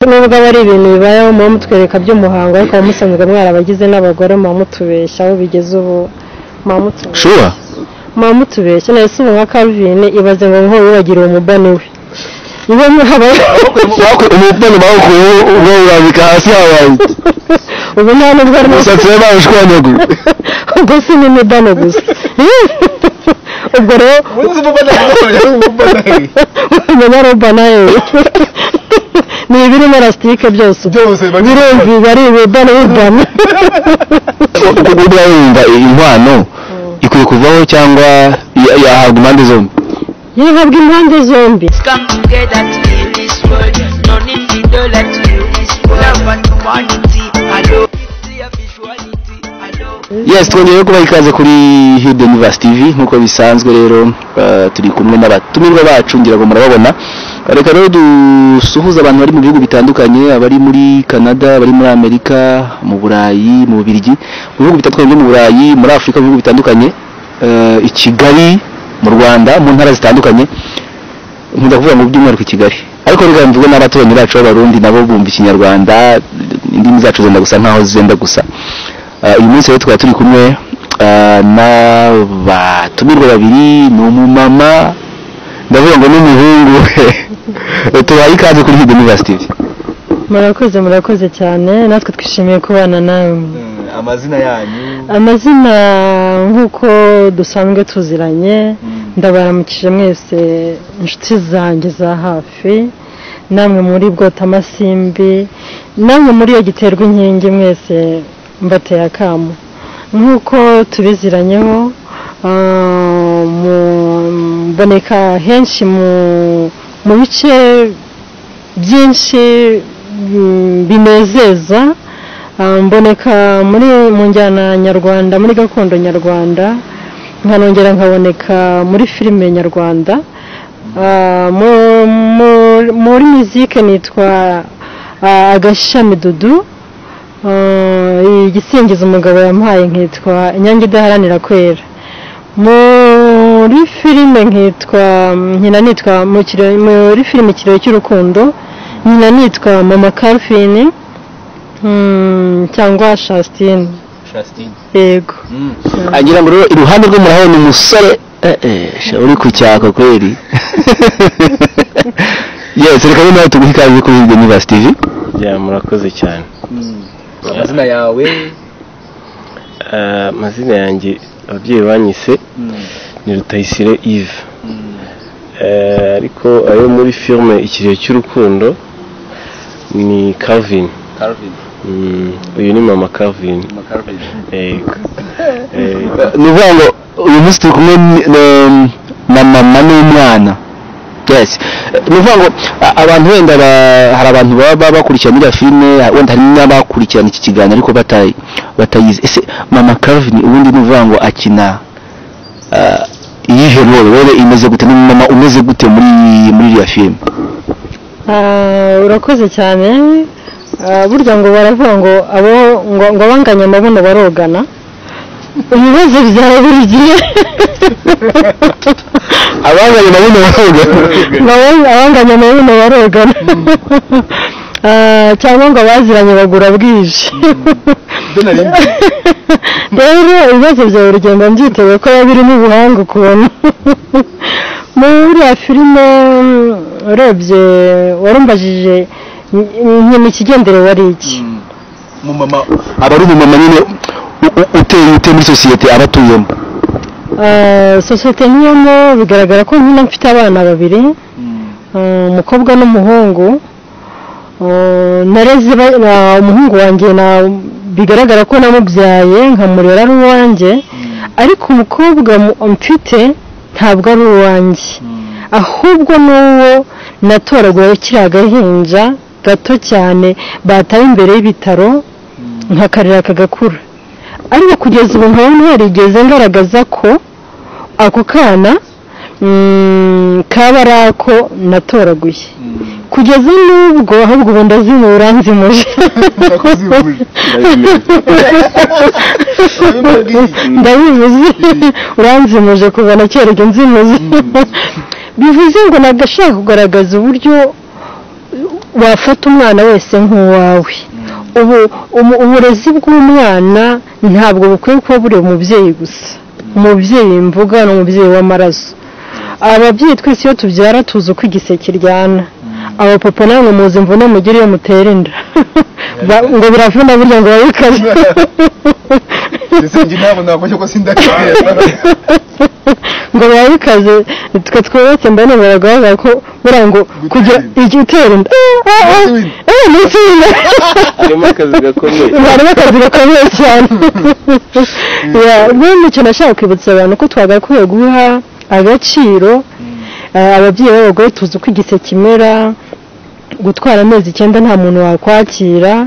Nubwo aba ari ibintu bibayeho muba mutwereka by'umuhango, ariko muba musanzwe mwarabagize n'abagore, muba mutubeshya aho bigeze ubu, muba mutubeshya. Sure. Muba mutubeshya. Nahise ubu nka Calvin, ibaze ngo nk'ubu wibagiriwe umubani we iwe muhaba. Umubani bawukuyeho ubwo urambika hasi habaye. Ubu nta nubwo ari umusatsi we bawushwanyaguye. Ubwo si n'imibano gusa, ubwo rero umenya rubana ni ibirimo elasitike byose birumviza ari ibibano bibana. Ubwo wumva inkwano ikwiye kuvaho cyangwa yahabwa impande zombi? Yahabwa impande zombi. Come together to heal this world. No need to do let to heal this world. Love and humanity. Hello. Visuality. Hello. Yes, twongeye kubaha ikaze kuri Hidden Universe TV nk'uko bisanzwe. Rero turi kumwe n'abatumirwa bacu, ngira ngo murababona. Reka rero dusuhuze abantu bari mu bihugu bitandukanye, abari muri Canada, abari muri Amerika, mu Burayi, mu Bubiligi, mu bihugu bitandukanye byo mu Burayi, muri Afurika, mu bihugu bitandukanye, i Kigali mu Rwanda, mu ntara zitandukanye. Nkunda kuvuga ngo by'umwihariko i Kigali, ariko reka mvuge n'abaturanyi bacu b'Abarundi, nabo bumva Ikinyarwanda, indimi zacu zenda gusa nkaho zenda gusa. Uyu munsi rero tukaba turi kumwe n'abatumirwa babiri, ni umumama, ndavuga ngo n'umuhungu. Tubaye ikaze kuri Hidden Universe TV. Murakoze, murakoze cyane, natwe twishimiye kubana nawe. Amazina yanyu? Amazina nk'uko dusanzwe tuziranye, ndabaramukije mwese inshuti zanjye za hafi, namwe muri bwotamasimbi, namwe muri iyo giterwa inkingi, mwese mbateye akamo. Nk'uko tubiziranyeho, mboneka henshi mu bice byinshi binezeza. Mboneka muri mu njyana nyarwanda, muri gakondo nyarwanda, nkanongera nkaboneka muri filime nyarwanda. Muri muzike nitwa Agashami Dudu. Igisingizo umugabo yampaye nkitwa Inyange idaharanira kwera. Muri filime nkitwa, nkina nitwa muri filime Ikiriyo cy'Urukundo, nkina nitwa Mama Calvin cyangwa Shastine. Yego. Agira ngo rero iruhande rwe murahabona umusore sha uri ku cyako kweri. Yes, reka rero nawe tuguhe ikaze kuri Hidden Universe TV. Ya, murakoze cyane. Amazina yawe? Amazina yanjye ababyeyi banyise ni Rutayisire Yves. Ariko ayo muri filime Ikiriyo cy'Urukundo ni Calvin. Calvin. Uyu ni Mama Calvin. Yego. Ni ukuvuga ngo uyu munsi turi kumwe na mama n'umwana. Yes, ni ukuvuga ngo abantu wenda hari abantu baba bakurikirana iriya filime, wenda hari n'abakurikirana iki kiganiro ariko batayizi. Ese Mama Calvin ubundi ni ukuvuga ngo akina iyihe role? Role imeze gute? Ni mama umeze gute muri iriya filime? Urakoze cyane. Burya ngo baravuga ngo abo ngo abanganya amabuno barogana. Ibibazo byawe buri gihe. Abanganya amabuno barogana. Ngo abanganya amabuno barogana. Cyangwa ngo abaziranye bagura bwije. Rero ibibazo byawe buri gihe mba mbyiteguye ko biba birimo ubuhanga ukuntu. Muri iriya filime urebye warumbajije nkina ikigendere wari iki? Umumama aba ari umumama nyine uteye ute muri sosiyete aba atuyemo? Sosiyete nkiyemo bigaragara ko nkina mfite abana babiri, umukobwa n'umuhungu. Nareze umuhungu wanjye bigaragara ko namubyaye nkamurera ari uwanjye, ariko umukobwa mfite ntabwo ari uwanjye, ahubwo n'uwo natoraguye kiriya agahinja gato cyane bataye imbere y'ibitaro nkakarira kagakura. Ariko kugeza ubu nkaba ntarigeze ngaragaza ko ako kana kaba ari ako natoraguye kugeza n'ubwo, ahubwo ubu ndazimura nzimuje. Ndabivuze, uranzimuje kuva na kera nzimuze. Bivuze ngo nagashaka kugaragaza uburyo Wafata umwana wese nk'uwawe. Ubu uburezi bw'umwana ntabwo bukwiye kuba buri umubyeyi gusa. Umubyeyi mvuga ni umubyeyi w'amaraso. Ababyeyi twese iyo tubyara tuzi uko igise kiryana. Abapapa namwe muzi imvune mugira iyo mutera inda, ngo biravuna burya, ngo babikaze. Ndetse njye ntabwo nakoze ko sindakitera. Ngo biba bikaze. Twe twubatse mbone baragaragara ko buriya ngo kugira igihe utera inda munsi w'inda Harimo akazi gakomeye. Harimo akazi gakomeye cyane. Rero icyo nashaka kwibutsa abantu ko twagakwiye guha agaciro ababyeyi b'abagore. Tuzi uko igise kimera, gutwara amezi 9 nta muntu wakwakira,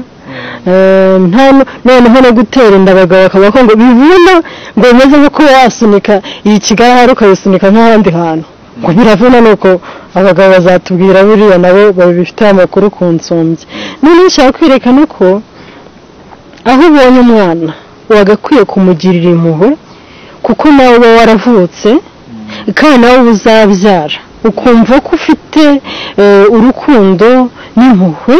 noneho no gutera inda abagabo bakaba ko ngo bivuna, ngo bimeze nko kuba wasunika iyi Kigali ukayisunika nk'ahandi hantu, ngo biravuna. Nuko abagabo bazatubwira buriya nabo babifiteho amakuru ku nsumbyi. Noneho nshaka kwerekana ko aho ubonye umwana wagakwiye kumugirira impuhwe, kuko nawe uba waravutse kandi nawe uba uzabyara, ukumva ko ufite urukundo n'impuhwe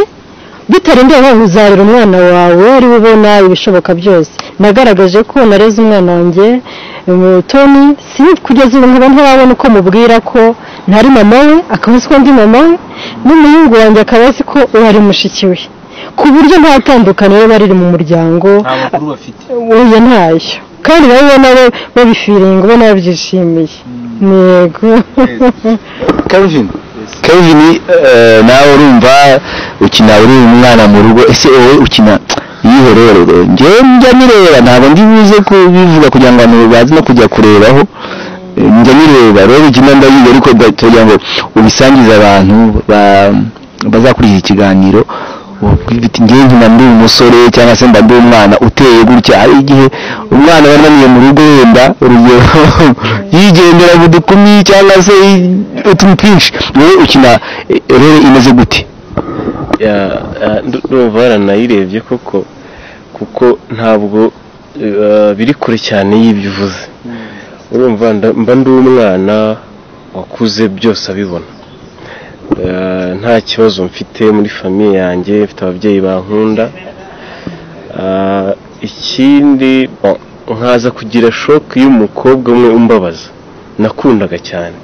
bitarindira ngo uzarera umwana wawe ari we ubona ibishoboka byose. Nagaragaje ko nareze umwana wanjye Tony, si kugeza ubu nkaba ntarabona uko mubwira ko ntari mama we, akaba azi ko ndi mama we, n'umuhungu wanjye akaba azi ko uwo ari mushiki we, ku buryo nta tandukaniro riba riri mu muryango. Nta makuru bafite? Oya, ntayo, kandi nabo ubona babifiringa, ubona babyishimiye, yego. Kelvin, nawe urumva ukina uri umwana mu rugo. Ese wowe ukina iyihe role? Njyewe njya nireba, ntabwo ndi buze kubivuga kugira ngo abantu baze no kujya kurebaho. Njya nireba rero ukina ndayizi, ariko tugira ngo ubisangize abantu bazakurikira ikiganiro, ubabwire uti njyewe nkina ndi umusore cyangwa se mba ndi umwana uteye gutya. Hari igihe umwana wananiye mu rugo, wenda urugero yigendera mu dukumi cyangwa se utuntu twinshi. Wowe ukina rero imeze gute? Ya, ndumva waranayirebye koko, kuko ntabwo biri kure cyane y'ibyo uvuze. Urumva mba ndi umwana wakuze byose abibona. Nta kibazo mfite muri famille yanjye, mfite ababyeyi bankunda. Ikindi bon, nkaza kugira shock y'umukobwa umwe umbabaza nakundaga cyane,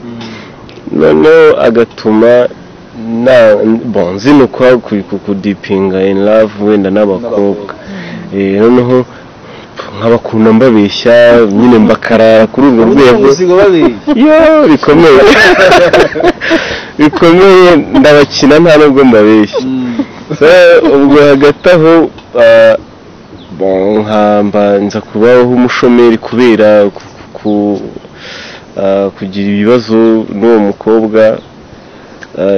noneho agatuma na bon nzinukwa kudipinga in love wenda n'abakobwa. Noneho nkabakunda mbabeshya nyine, mbakarara kuri urwo rwego yo bikomeye bikomeye, ndabakina nta nubwo mbabeshya. So, ubwo hagati aho bon, nkamba nza kubaho umushomeri kubera kugira ibibazo n'uwo mukobwa.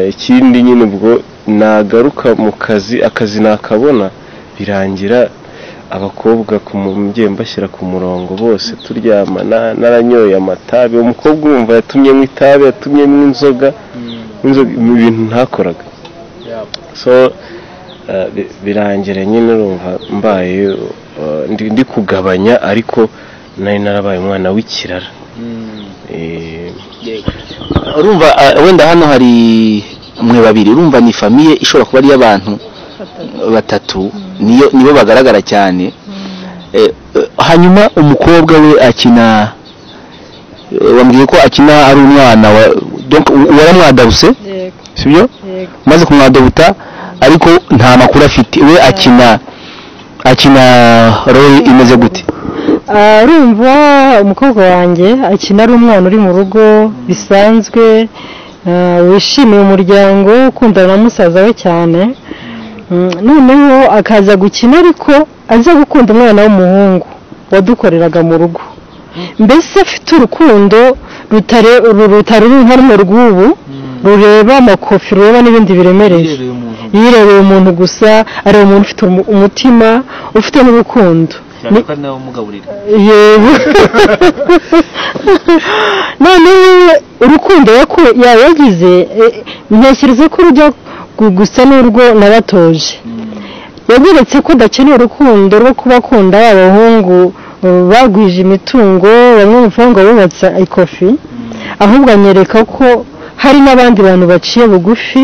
Ikindi nyine ubwo nagaruka mu kazi, akazi nakabona birangira abakobwa ku mubyeyi mbashyira ku murongo bose turyamana, naranyoye amatabi. Uwo mukobwa urumva yatumyemo itabi, yatumyemo inzoga, inzoga, ibintu ntakoraga. So birangira nyine urumva mbaye ndi kugabanya, ariko nari narabaye umwana w'ikirara. Urumva wenda hano hari mwe babiri, urumva ni famille ishobora kuba ari iy'abantu batatu, niyo nibo bagaragara cyane. Hanyuma umukobwa we akina, wambwiye ko akina ari umwana wa, donc waramwadabuse? Yego. Sibyo? Yego. Umaze kumwadabute ariko nta makuru afite, we akina role imeze gute? Urumva umukobwa wanjye akina ari umwana uri mu rugo bisanzwe, wishimiye umuryango, ukundana na musaza we cyane. Noneho akaza gukina ariko aza gukunda umwana w'umuhungu wadukoreraga mu rugo, mbese afite urukundo rutari nka rumwe rw'ubu rureba amakofi, rureba n'ibindi biremereye. Yirebeye umuntu gusa, areba umuntu ufite umutima, ufite n'urukundo. Cyane ko ari nawe umugaburira. Yego. Noneho urukundo yagize, ntekereza ko rujya gusa n'urwo nabatoje. Yanyeretse ko adakeneye urukundo rwo kuba akunda ba bahungu bagwije imitungo, bamwe bavuga ngo bubatse ikofi, ahubwo anyereka ko hari n'abandi bantu baciye bugufi.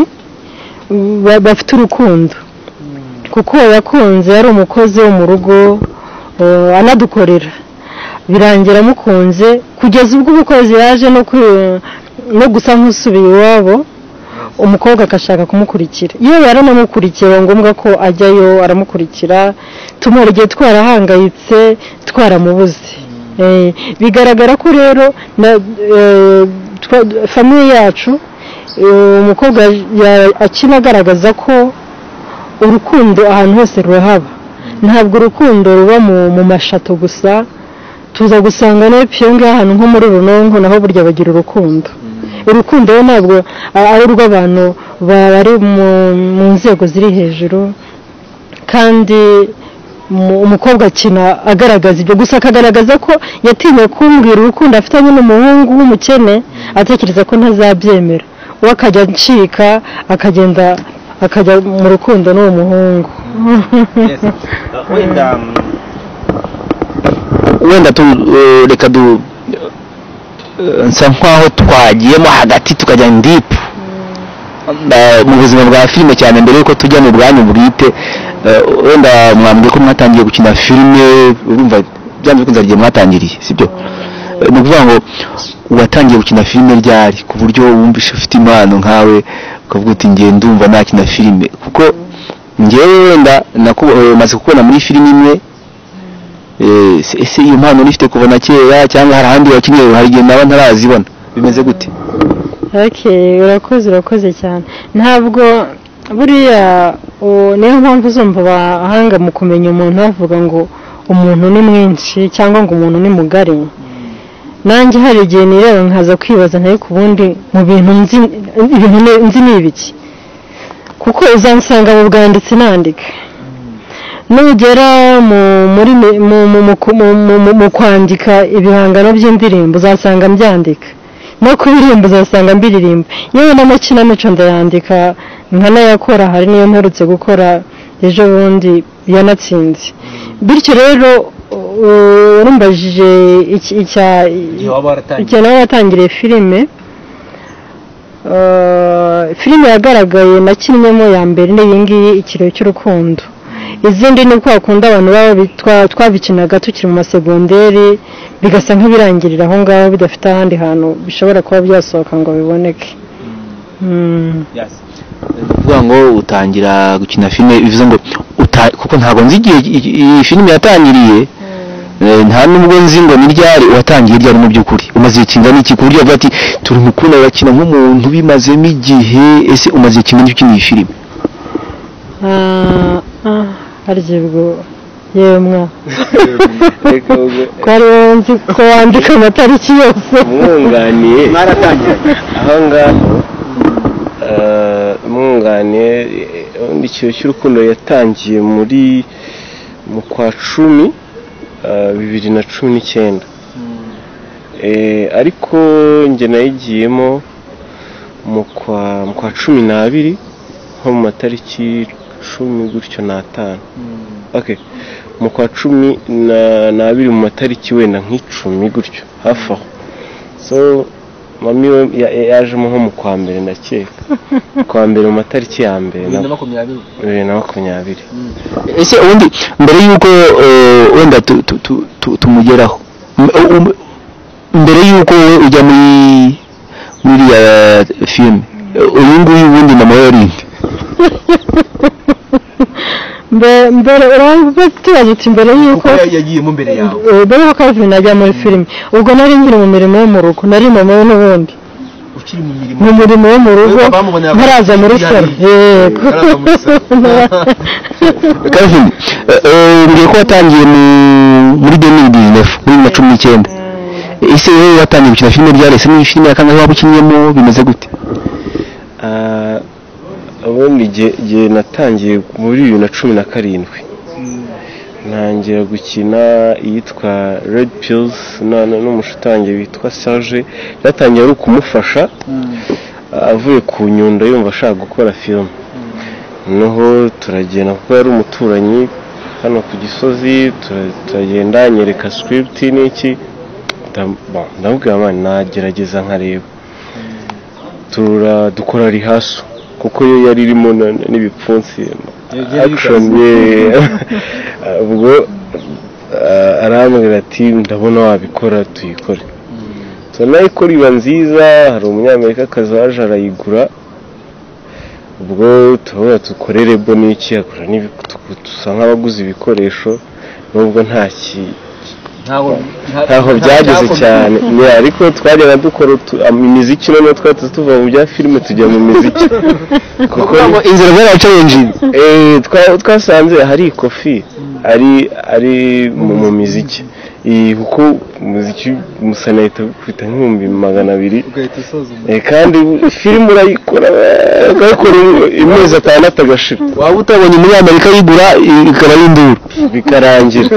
bafite urukundo, kuko yakunze yari umukozi wo mu rugo anadukorera, birangira amukunze kugeza ubwo umukozi yaje no gusa nk'usubiye iwabo, umukobwa agashaka kumukurikira. Iyo yaranamukurikiye ngombwa ko ajyayo aramukurikira, tumara igihe twarahangayitse twaramubuze. Bigaragara ko rero famiye yacu umukobwa akina agaragaza ko urukundo ahantu hose rurahaba, ntabwo urukundo ruba mu mashato gusa. Tuza gusanga n'epfo ngaha ahantu nko muri Runonko naho burya bagira urukundo. Urukundo ntabwo ari urw'abantu bari mu nzego ziri hejuru, kandi umukobwa akina agaragaza ibyo gusa, akagaragaza ko yatinye kumbwira urukundo afitanye n'umuhungu w'umukene, atekereza ko ntazabyemera, we akajya acika akagenda akajya mu rukundo n'uwo muhungu. Wenda reka nsa nkaho twagiyemo hagati tukajya deep mu buzima bwa filime cyane, mbere yuko tujya mu bwanyu bwite. Wenda mwambwiye ko mwatangiye gukina filime, urumva byanze bikunze igihe mwatangiriye, sibyo? Ni ukuvuga ngo watangiye gukina filime ryari, ku buryo wumvishe ufite impano nkawe ukavuga uti ngiye ndumva nakina filime? Kuko ngewe wenda maze kukubona muri filime imwe. Ese iyo mpano nifite kuva na kera, cyangwa hari ahandi wakinnye hari igihe naba ntarazibona? Bimeze gute? Okay, urakoze cyane. Ntabwo buriya niyo mpamvu uzumva abahanga mu kumenya umuntu bavuga ngo umuntu ni mwinshi cyangwa ngo umuntu ni mugari. Nanjye hari igihe nireba nkaza kwibaza ntaye ku bundi mu bintu nzi, ibintu nzi ni ibiki, kuko uzansanga mu bwanditsi nandika, nugera mu kwandika ibihangano by'indirimbo uzasanga mbyandika, no kuririmba uzasanga mbiririmba, yewe n'amakinamico ndayandika nkanayakora, hari niyo mperutse gukora ejo bundi yanatsinze. Bityo rero urumbajije icya nawe watangiriye filime, filime yagaragaye nakinnyemo ya mbere n'iyi ngiyi Ikiriyo cy'Urukundo. Izindi ni uko bakunda abantu baba twabikinaga tukiri mu masegonderi, bigasa nk'ibirangirira aho ngaho bidafite ahandi hantu bishobora kuba byasohoka ngo biboneke. Kuvuga ngo utangira gukina filime bivuze ngo kuko ntabwo nzi igihe iyi filime yatangiriye, nta nubwo nzi ngo ni ryari watangiye ryari mu by'ukuri, umaze kingana iki ku buryo avuga ati turi mukunda bakina nk'umuntu bimazemo igihe? Ese umaze kingana iki ukina iyi filime? Harya yewe mwa ko ari wowe nzi ko wandika amatariki yose. Mwunganiye aho ngaho, mwunganiye Ikiriyo cy'Urukundo yatangiye muri mu kwa 10 2019, ariko njye nayigiyemo mu kwa 12 nko mu matariki 10 gutyo na 5. Okay, mu kwa 12 mu matariki wenda nk'icumi gutyo hafi aho. So mami we yajemo nko mu kwa mbere, ndakeka kwa mbere mu matariki ya mbere 2020. Ese ubundi mbere yuko wenda tumugeraho, mbere yuko ujya muri ya filime, uyu nguyu ubundi mama we yarinde mbere uratubaza uti mbere yuko yagiyemo mbere yawe, mbere yuko Calvin ajya muri filime, ubwo nari nkiri mu mirimo yo mu rugo, nari mama we n'ubundi ukiri mu mirimo yo mu rugo, ntaraza muri salo. Yego Calvin, mbere ko watangiye muri 2019, muri 2019, ese wowe watangiye gukina filime ryari? Ese ni filime ya kangahe waba ukinnyemo? Bimeze gute? Ubundi igihe natangiye muri 2017 ntangira gukina iyitwa Red Pills n'umushuti wanjye witwa Serge. Byatangiye ari ukumufasha avuye ku Nyundo yumva ashaka gukora filime, noneho turagenda kuko yari umuturanyi hano ku Gisozi, turagenda anyereka script n'iki, ndamubwira mani nagerageza nkareba, dukora rihaso. Kuko yo yari irimo n'ibipfunsi action. Ubwo arambwira ati ndabona wabikora, tuyikore. So nayikora iba nziza, hari umunyamerika kazaje arayigura. Ubwo turabona dukorere bo n'iki akora, dusa nk'abaguze ibikoresho nubwo ntaho byageze cyane, ariko twajyaga dukora imiziki. Noneho twahita tuva mu bya filime tujya mu miziki, kuko inzira zaracenje. Twasanze hari ikofi ari mu miziki, kuko umuziki musanahita gukubita nk'200,000, kandi filime urayikora ukayikora amezi 6 agashira, waba utabonye muri Amerika yigura ikaba ari induru bikarangira.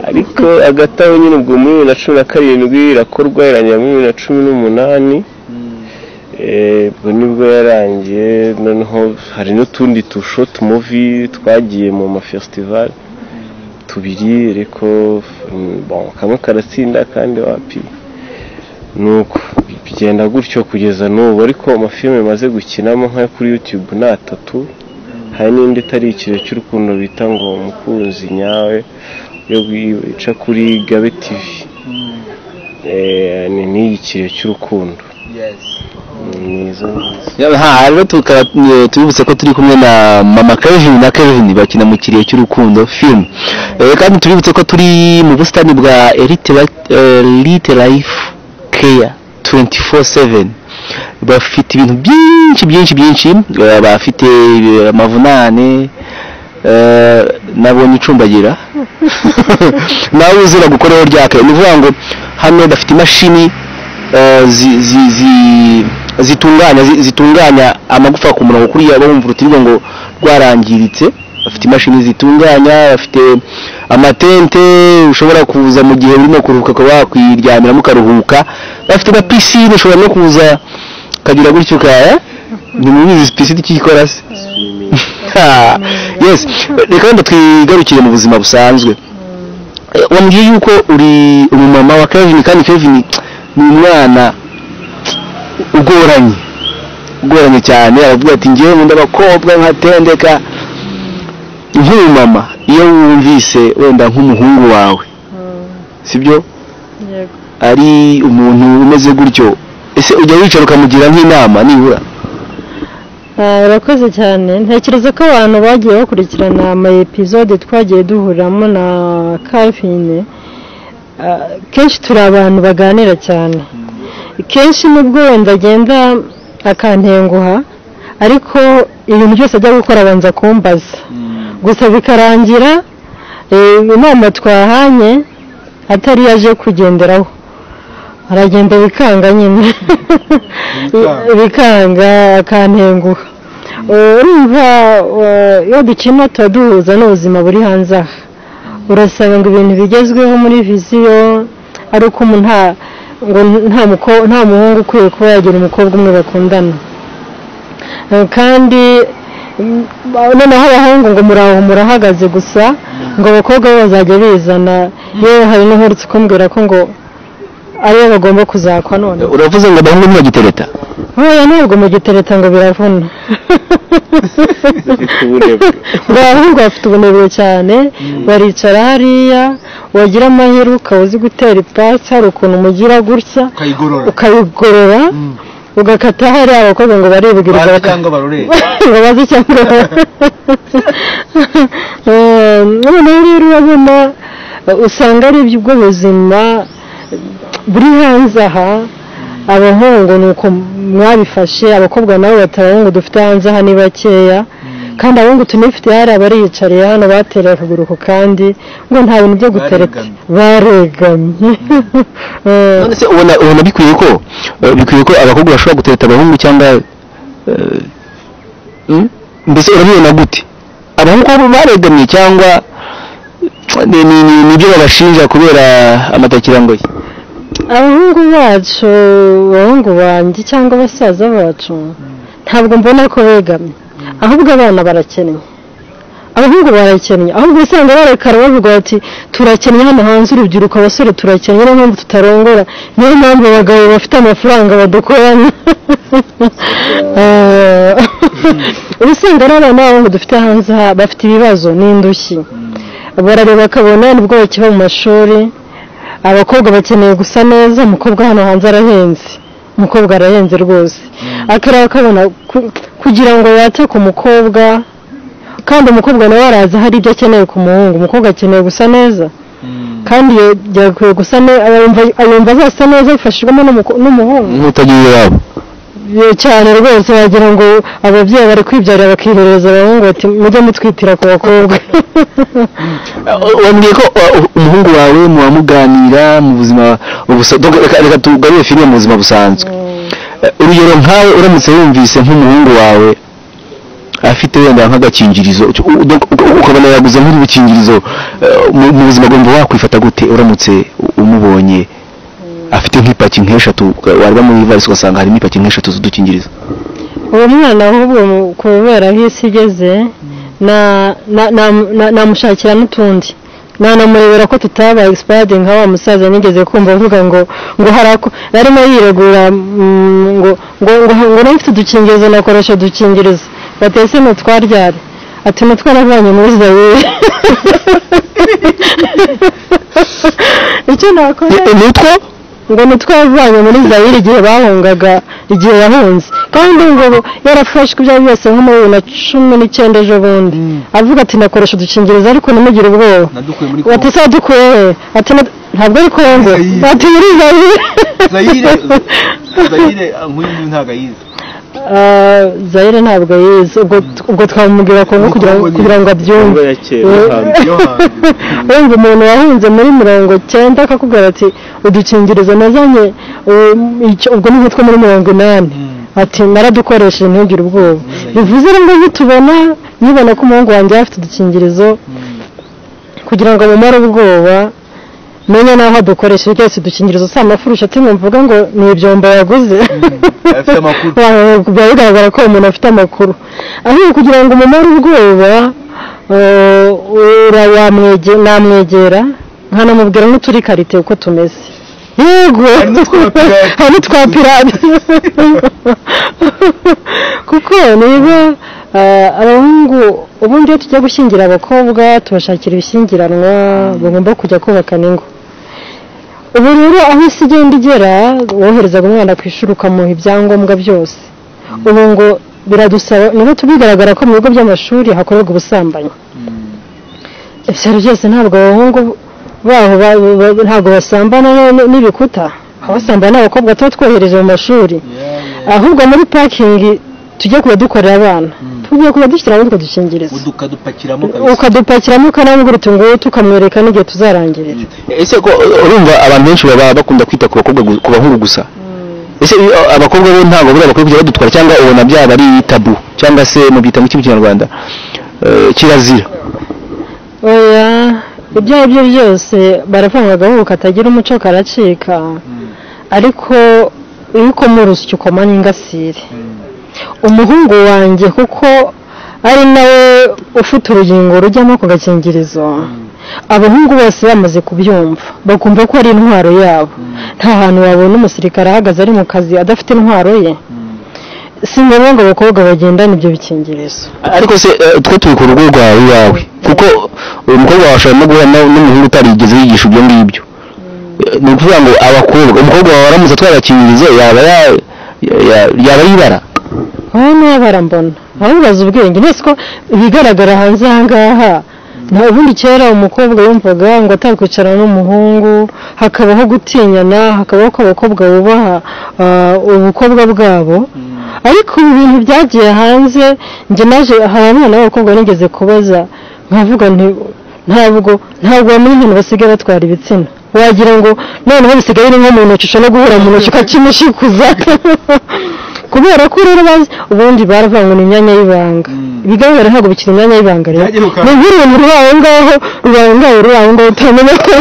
Ariko agatabo nyine ubwo muri 2017 irakorwa, irangira muri 2018, ubwo nibwo yarangiye. Noneho hari n'utundi tu short movie twagiye mu ma festival tubiri, ariko bon kamwe karatsinda kandi wapi, nuko bigenda gutyo kugeza n'ubu. Ariko amafilme maze gukinamo nka kuri YouTube ni 3, hari n'indi itari ikiriyo cy'urukundo bita ngo Umukunzi Nyawe, yo ica kuri Gabe TV, ni ikiriyo cy'urukundo. Rero tubibutse ko turi kumwe na mama Kelvin na Kelvin bakina mu kiriyo cy'urukundo film. Kandi tubibutse ko turi mu busitani bwa Elite Life Care 24/7. Bafite ibintu byinshi byinshi byinshi, bafite amavunane, nabonye icumbagira nawe uzira gukoraho ryaka. Ni ukuvuga ngo hano bafite imashini zitunganya amagufa ku murongo, kuriya bumva urutirigongo ngo rwarangiritse. Bafite imashini zitunganya, bafite amatente ushobora kuza mu gihe urimo kuruhuka ukaba wakwiryamira mukaruhuka, bafite na piscine ushobora no kuza kagira gutyo kaya ni mubizi piscine ikikora se. Yes, reka wenda twigarukire mu buzima busanzwe. Wambwiye yuko uri umumama wa Kelvin, kandi Kelvin ni umwana ugoranye cyane. Aravuga ati ngewe nkunda abakobwa nkatendeka. Nk'umumama iyo wumvise wenda nk'umuhungu wawe, sibyo, ari umuntu umeze gutyo, ese ujya wicara ukamugira nk'inama nibura? Urakoze cyane. Ntekereza ko abantu bagiye bakurikirana ama episode twagiye duhuriramo na Kelvin, kenshi turi abantu baganira cyane. Kenshi nubwo wenda agenda akantenguha, ariko ibintu byose ajya gukora abanza kumbaza, gusa bikarangira inama twahanye atari yaje kugenderaho, aragenda bikanga nyine bikanga akantenguha. Urumva iyo dukina tuba duhuza n'ubuzima buri hanze aha, urasanga ngo ibintu bigezweho muri viziyo ari uko nta muhungu ukwiye kuba yagira umukobwa umwe bakundana, kandi noneho abahungu ngo muraho murahagaze gusa, ngo abakobwa bo bazajya bizana. Yewe hari n'uherutse kumbwira ko ngo ariyo bagomba kuzakwa. None uravuze ngo abahungu ntibagitereta? Oya, ntabwo mugitereta ngo biravuna. Ngo abahungu bafite ubunebwe cyane, baricara hariya, wagira amahirwe ukaba uzi gutera ipasi, hari ukuntu umugira gutya ukayigorora ugakata hariya, abakobwa ngo baribwiriza cyangwa barore ngo baze cyangwa. Noneho rero urabona usanga ari iby'ubwo buzima buri hanze aha. Abahungu ni uko mwabifashe, abakobwa nabo bati abahungu dufite hanze aha ni bakeya, kandi abahungu tunifite hari abariyicariye hano batereye akaguru ku kandi, ngo nta bintu byo gutereta, baregamye. None se ubona bikwiye ko abakobwa bashobora gutereta abahungu cyangwa mbese urabibona gute? Abahungu baregamye cyangwa nibyo babashinja kubera amatakirangoyi? Abahungu bacu, abahungu banjye cyangwa abasaza bacu, ntabwo mbona ko begamye, ahubwo abana barakennye. Abahungu barakennye, ahubwo usanga barekara bavuga bati turakennye hano hanze, urubyiruko abasore turakennye, niyo mpamvu tutarongora, niyo mpamvu abagabo bafite amafaranga badukorana. Uba usanga ari abana b'abahungu dufite hanze aha bafite ibibazo n'indushyi, barareba bakabona nibwo bakiba mu mashuri. Abakobwa bakeneye gusa neza, umukobwa hano hanze arahenze, umukobwa arahenze rwose. Akareba akabona kugira ngo yate ku mukobwa, kandi umukobwa nawe araza hari ibyo akeneye ku muhungu. Umukobwa akeneye gusa neza, kandi yakwiye gusa neza, ayumva azasa neza abifashijwemo n'umuhungu. Nk'utagiye iwabo cyane rwose, wagira ngo ababyeyi bari kwibyarira bakihereza abahungu bati mujye mutwitira ku bakobwa. Wambwiye ko umuhungu wawe muba muganira mu buzima, reka tugarure filime mu buzima busanzwe. Urugero nkawe uramutse wumvise nk'umuhungu wawe afite wenda nk'agakingirizo, ukabona yaguze nk'udukingirizo, mu buzima bwumva wakwifata gute uramutse umubonye afite nk'ipaki nk'eshatu, wareba muri ivarisi ugasanga harimo ipaki nk'eshatu z'udukingirizo? Uwo mwana ahubwo kubera aho isi igeze namushakira n'utundi, nanamurebera ko tutabaye expired nka wa musaza nigeze kumva avuga ngo harako yarimo yiregura ngo ngo ngo nafite udukingirizo nakoresha udukingirizo, batese nutwaryare, ati nutwaravanye muri Zaire. Icyo nakora nutwo ngo nutwavanye muri Zaire igihe bahungaga, igihe yahunze, kandi ngo yarafashwe ibyo byose nko muri 2019 ejo bundi, avuga ati nakoresha udukingirizo ariko ntimugire ubwoba. Ati se wadukuye? Ati ntabwo ari Kongo, ati muri Zaire. Zaire nk'uyu nguyu ntabwo ayizi. Zaire ntabwo ayizi, ubwo twamubwira Kongo kugira ngo abyumve. Wumva umuntu wahunze muri 90 akakubwira ati udukingirizo nazanye ubwo ni nk'utwo muri 80, ati naradukoresheje ntugire ubwoba. Bivuze ngo nitubona nibona ko umuhungu wanjye afite udukingirizo, kugira ngo mumare ubwoba menye naho adukoresha byose udukingirizo si amafurusha, ati mvuga ngo ni ibyombo yaguze, afite amakuru. Biba bigaragara ko umuntu afite amakuru. Ahubwo kugira ngo umumare ubwoba namwegera nkanamubwira n'uturi karite uko tumeze. Yego, hari n'utwa pirate. Kuko niba abahungu ubundi iyo tujya gushyingira abakobwa tubashakira ibishyingiranwa bagomba kujya kubakana ingo. Ubu rero aho isi igenda igera, woherezaga umwana ku ishuri ukamuha ibyangombwa byose, ubu ngo biradusaba, niba tubigaragara ko mu bigo by'amashuri hakorerwa ubusambanyi, ibyaro byose ntabwo abahungu baho ntabwo basambana n'ibikuta, abasambana n'abakobwa tuba twohereje mu mashuri, ahubwo muri parking tujye kuba dukorera abana, tugiye kuba dushyiramo utwo dukingirizo, ukadupakiramo ukanamubwira uti ngo tukamwereka n'igihe tuzarangirira. Ese ko urumva abantu benshi baba bakunda kwita ku bakobwa ku bahungu gusa, ese abakobwa bo ntabwo buriya bakwiye kujya badutwara, cyangwa ubona byaba ari tabu, cyangwa se mu byita mu Kinyarwanda kirazira? Oya, ibyo ari byo byose baravuga agahungu katagira umuco karacika, ariko iyo ukoma urusyo ukoma n'ingasire. Umuhungu wanjye kuko ari nawe ufite urugingo rujyamo ku gakingirizo, abahungu bose bamaze kubyumva bakumva ko ari intwaro yabo. Nta hantu wabona umusirikare ahagaze ari mu kazi adafite intwaro ye. Si ngombwa ngo abakobwa bagendane ibyo bikingirizo. Ariko se twe turi ku rugo rwawe iwawe, kuko uyu mukobwa wawe ashobora no guhura n'umuhungu utarigeze yigisha ibyo ngibyo. Ni ukuvuga ngo abakobwa, umukobwa wawe aramutse atwaye agakingirizo yaba yibara? Wowe ntabara mbona ababaza ubwenge nese ko ibigaragara hanze aha ngaha. Ubundi kera umukobwa yumvaga ngo atakwicarana n'umuhungu, hakabaho gutinyana, hakabaho ko abakobwa bubaha ubukobwa bwabo. Ariko ubu bintu byagiye hanze, njye naje hari abana b'abakobwa nigeze kubaza nkavuga nti ntabwo bamenya ibintu basigaye batwara ibitsina, wagira ngo noneho bisigaye ari nko mu ntoki, ushobora no guhura mu ntoki ukakimushikuza. Kubera ko rero bazi ubundi baravuga ngo ni imyanya y'ibanga, ibigaragara ntabwo bikiri imyanya y'ibanga rero, ni nk'uruntu ruri aho ngaho rurangaye ruri aho ngaho utamenya ko.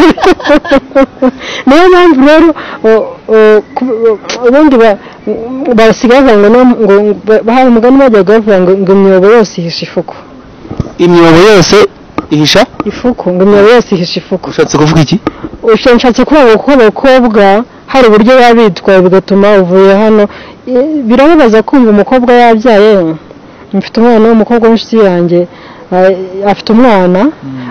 Niyo mpamvu rero ubundi basigaye bavuga ngo bahawe umugani bajyaga bavuga ngo imyobo yose ihisha ifuku. Imyobo yose ihisha ifuku, ngo imyobo yose ihisha ifuku. Ushatse kuvuga iki? Ushatse kuvuga ko abakobwa hari uburyo baba bitwaye bigatuma uvuye hano. Birababaza kumva umukobwa yabyaye. Mfite umwana w'umukobwa w'inshuti yanjye, afite umwana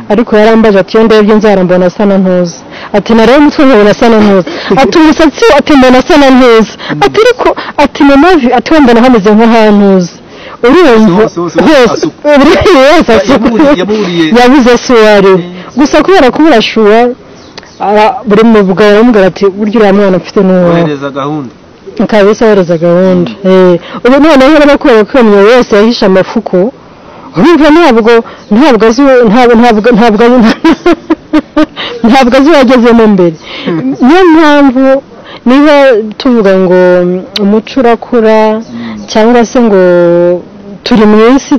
ariko yarambaje ati iyo ndebye nzara mbona asa na ntuza, ati nareba umutwe nkabona asa na ntuza, ati umusatsi ati mbona asa na ntuza, ati ariko ati mu mavi ati we mbona hameze nk'ahantuza. Urumva hose yabuze shuwa ari we gusa kubera kubura shuwa buri mugabo aramubwira ati burya uriya mwana mfite n'uwawe, kabisa wohereza gahunda. Ubu noneho urabona ko imyobo yose yahishe amafuku. Urumva ntabwo azi ntabwo azi uwagezemo mbere. Niyo mpamvu niba tuvuga ngo umuco urakura cyangwa se ngo turi mu isi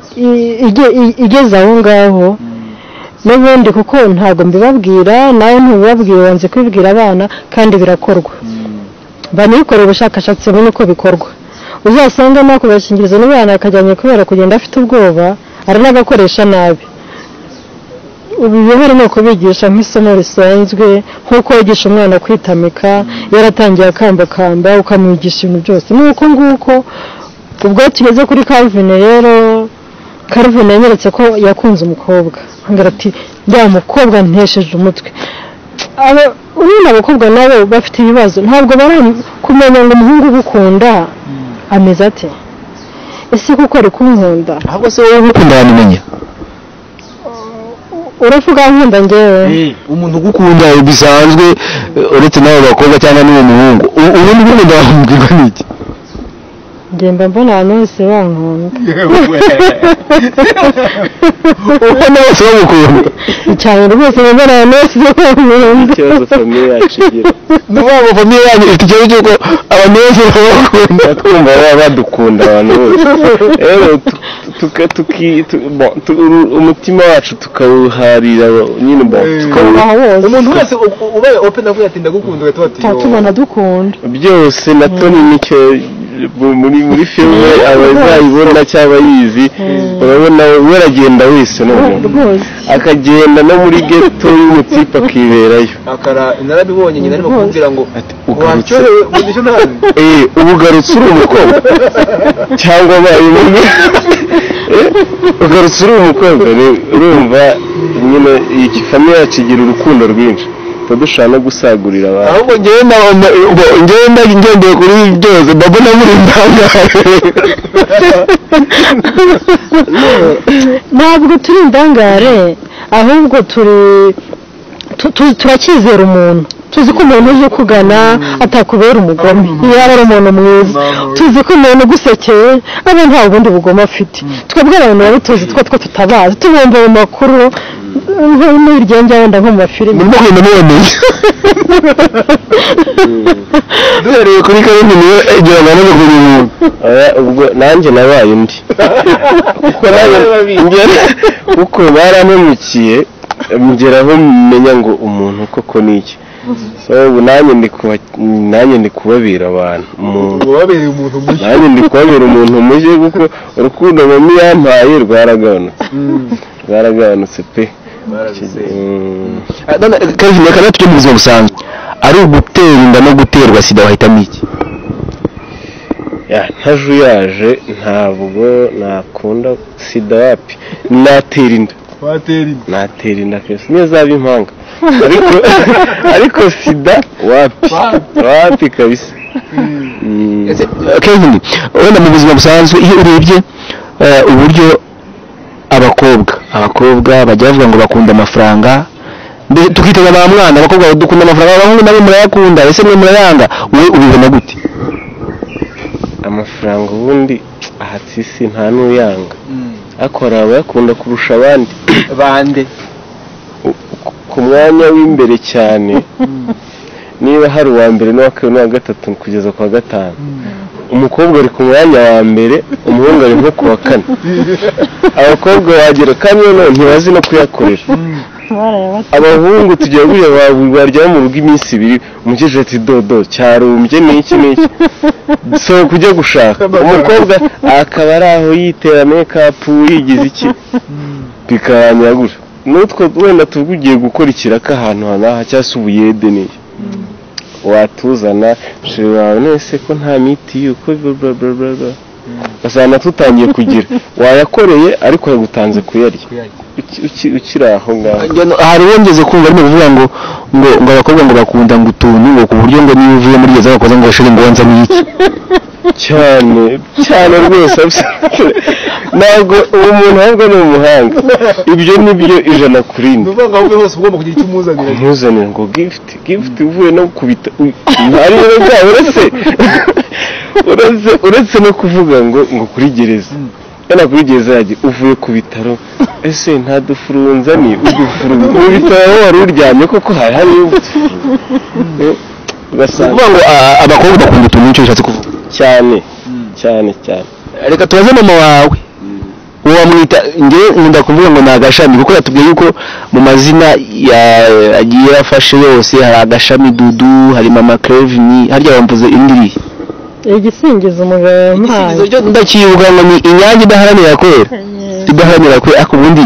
igeze aho ngaho n'ubundi, kuko ntabwo mbibabwira nawe ntubibabwira, wanze kubibwira abana kandi birakorwa. Banikorera ubushakashatsi bubone uko bikorwa. Uzasanga nako gakingirizo n'umwana akajyanye kubera kugenda afite ubwoba, aranagakoresha nabi. Ubu bihari ni ukubigisha nk'isomo risanzwe, nk'uko wigisha umwana kwitamika yaratangiye akambakamba ukamwigisha ibintu byose. Nuko nguko ubwo tugeze kuri Calvin rero, Calvin yanyeretse ko yakunze umukobwa, ambwira ati ya mukobwa ntesheje umutwe. Urabona abakobwa nabo bafite ibibazo, ntabwo bari kumenya ngo umuhungu ugukunda ameze ate, ese kuko ari kunkunda. Ahubwo se wowe ugukunda wamumenya? Uravuga nkunda njyewe? Umuntu ugukunda bisanzwe uretse n'abo bakobwa cyangwa n'uwo muhungu, ubundi ugukunda wamubwirwa n'iki? Njye mba mbona abantu bose bankunda. Ubona bose bagukunda cyane rwose, mba mbona abantu bose bankunda. Ikibazo famiye yacu igira ni ukuvuga ngo famiye yanyu ifite ikibazo cy'uko abantu bose babakunda. Twumva baba badukunda abantu bose rero umutima wacu tukawuharira nyine. Umuntu wese ubaye open avuga ati ndagukunda ugahita bati tubona dukunda byose. Na Tony nicyo muri filime abazayibona cyangwa abayizi urabona we aragenda wese noneho akagenda no muri ghetto y'umutipe akiberayo. Narabibonye nyina arimo kumubwira ngo waryohewe icyo ntazi. Ubu ugarutse uri umukobwa cyangwa abaye ugarutse uri umukobwa. Urumva nyine iyi famiye yacu igira urukundo rwinshi, dushobora no gusagurira abantu. Ahubwo njyewe ngendeye kuri byose mbabona muri indangare. Ntabwo turi indangare, ahubwo turacyizera umuntu. Tuzi ko umuntu uje kugana atakubera umugome, yaba ari umuntu mwiza. Tuzi ko umuntu ugusekeye aba nta bundi bugome afite. Twebwe abantu baba tuzi two tutabazi, tubumva mu makuru nk'iryo wenda nko mu mafilimi. Murimo kugenda muboneye duhereye kuri Calvin niwe igira ngo amaze kumenya umuntu. Ubwo nanjye nabaye undi kuko barampemukiye ngeraho menya ngo umuntu koko ni iki. Ubu nanjye ndi kubabera abantu, nanjye ndi kubabera umuntu mushya kuko urukundo mami yampaye rwaragabanutse pe. Calvin, reka tujye mu buzima busanzwe. Ari ugutera inda no guterwa sida wahitamo iki? Ntajuyaje ntabwo nakunda sida wapi, natera inda. Natera inda kese niyo zaba impanga, ariko sida wapi wapi kabisa. Calvin, wenda mu buzima busanzwe iyo urebye uburyo abakobwa bajya bavuga ngo bakunda amafaranga, tukitega ba mwana abakobwa dukunda amafaranga, abahungu nabo murayakunda, ese mwe murayanga, wowe ubibona gute? Amafaranga ubundi ahatse isi nta n'uyanga, ariko hari abayakunda kurusha abandi. Bande ku mwanya w'imbere cyane, niba hari uwa mbere n'uwa kabiri n'uwa gatatu kugeza ku wa gatanu, Umukobwa ari ku mwanya wa mbere, umuhungu ari nko ku wa kane. Abakobwa wagira kandi noneho ntibazi no kuyakorera. Abahungu tugiye gutya baryama mu rugo iminsi ibiri, umukecuru ati dodo cyarumbye n'iki n'iki, sohoka ujye gushaka. Umukobwa akaba ari aho yitera make-up yigize iki, bikarangira gutyo. N'utwo wenda tuvuga ugiye gukora ikiraka ahantu hanaha cyangwa se ubuyede n'iyo watuzana chéri wawe nese ko nta miti uko bla bla bla bla bla, ugasanga tutangiye kugira wayakoreye ariko yagutanze kuyarya ukiri aho ngaho. Hari wongeze kumva arimo kuvuga ngo ngo ngo abakobwa ngo bakunda ngo utuntu ngo ku buryo ngo niba uvuye muri gereza bakoze ngo chéri ngo wanzaniye iki. Cyane cyane rwose, ntabwo uwo muntu ahubwo ni umuhanga, ibyo ni byo 100 ku rindi. Ni ukuvuga ngo aho uvuye hose ugomba kugira icyo umuzanira. Umuzanira ngo gift, gift uvuye no kubita ari rero byaba uretse no kuvuga ngo ngo kuri gereza, yana kuri gereza yagiye uvuye ku bitaro, ese nta dufurunza ni udufurunza mu bitaro aho wari uryamye koko hari hariyo udufurunza. Ugasanga Kuvuga ngo abakobwa bakunda utuntu, nicyo bishatse kuvuga. Cyane cyane cyane. Reka tubaze mama wawe, uwo bamwita, njye nkunda kuvuga ngo ni agashami, kuko yatubwiye yuko mu mazina agiye afashe yose hari agashami Dudu, hari mama Clevin, harya bamvuze indi irihe? Igisingizo umugabo yampaye. Igisingizo cyo ndakibuka ngo ni inyange idaharanira kwera, idaharanira kwera. Ariko ubundi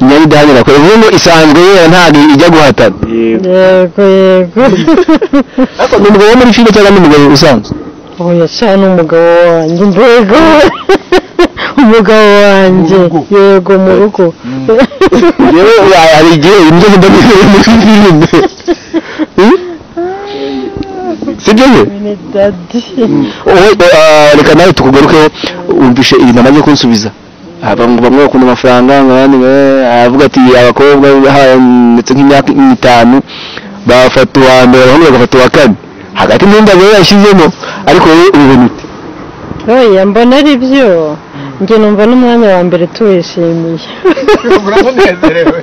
inyange idaharanira kwera ubundi ngo isanzwe yera, ntabwo ijya guhatana. Yego. Yego yego. Ariko ni umugabo wo muri filime cyangwa ni umugabo usanzwe? Oya sha, ni umugabo wanjye, mbega umugabo wanjye. Mu rugo. Yego, mu rugo. Yewe, hari igihe ibintu byose ndabirebera muri filime. Sibyo se? Ni daddy. Wowe, reka nawe tukugarukeho, wumvishe ibintu amaze kunsubiza. Aba ngo bamwe bakunda amafaranga, ngo abandi aravuga ati abakobwa ndetse nk'imyaka 5 bafata uwa mbere, abahungu bagafata uwa kane, hagati n'indabo yashyizemo. Ariko wowe ubibona ute? Oya, mbona ari byo, njye numva n'umwanya wa mbere tuwishimiye. Muramunezerewe.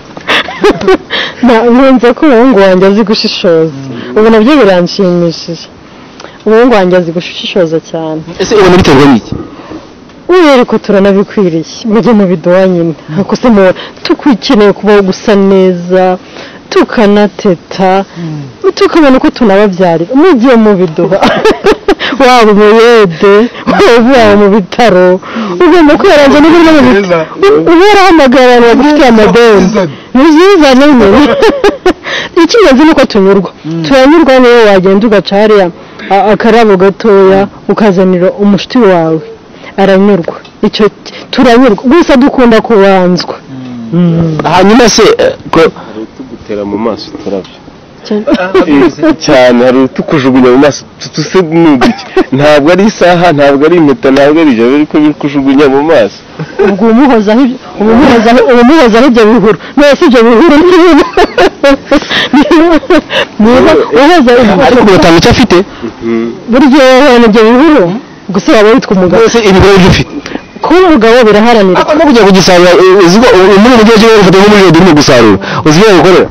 Nkunze ko umuhungu wanjye azi gushishoza, ubu nabyo biranshimishije. Umuhungu wanjye azi gushishoza cyane. Ese ubona biterwa n'iki? Ubu ariko turanabikwiriye, mujye mu biduha nyine, ariko se tukikeneye kubaho gusa neza, tukanateta, tukabona uko tunababyarira. Mujye mu biduha, waba umuyede, waba mu bitaro, ugomba kwiyaranza niba uri no mu bitaro uba warahamagara abantu bagufitiye amadeni, ni byiza nyine. Icy'ingenzi ni uko tunyurwa, turanyurwa. Niyo wagenda ugaca hariya akarabo gatoya ukazanira umushuti wawe, aranyurwa. Icyo turanyurwa, gusa dukunda kubanzwa. Hanyuma se ko Hari utugutera mu maso uturabyo cyane, hari utukujugunya mu maso tuse n'uduki, ntabwo ari isaha, ntabwo ari impeta, ntabwo ari ijabo, ariko bikujugunya mu maso. Ubwo umuhozaho ibyo bihuru, none se ibyo bihuru niba uhoza Ariko ugatanga icyo afite. Buryo wowe ibyo bihuru gusa waba witwa umugabo. Rwose ibihuru ibyo ufite. Kuba umugabo biraharanirwa. Ariko no kujya kugisarura, uzi ko muri ubu buryo ufite nk'umujura urimo gusarura, uzi ibyo gukorera.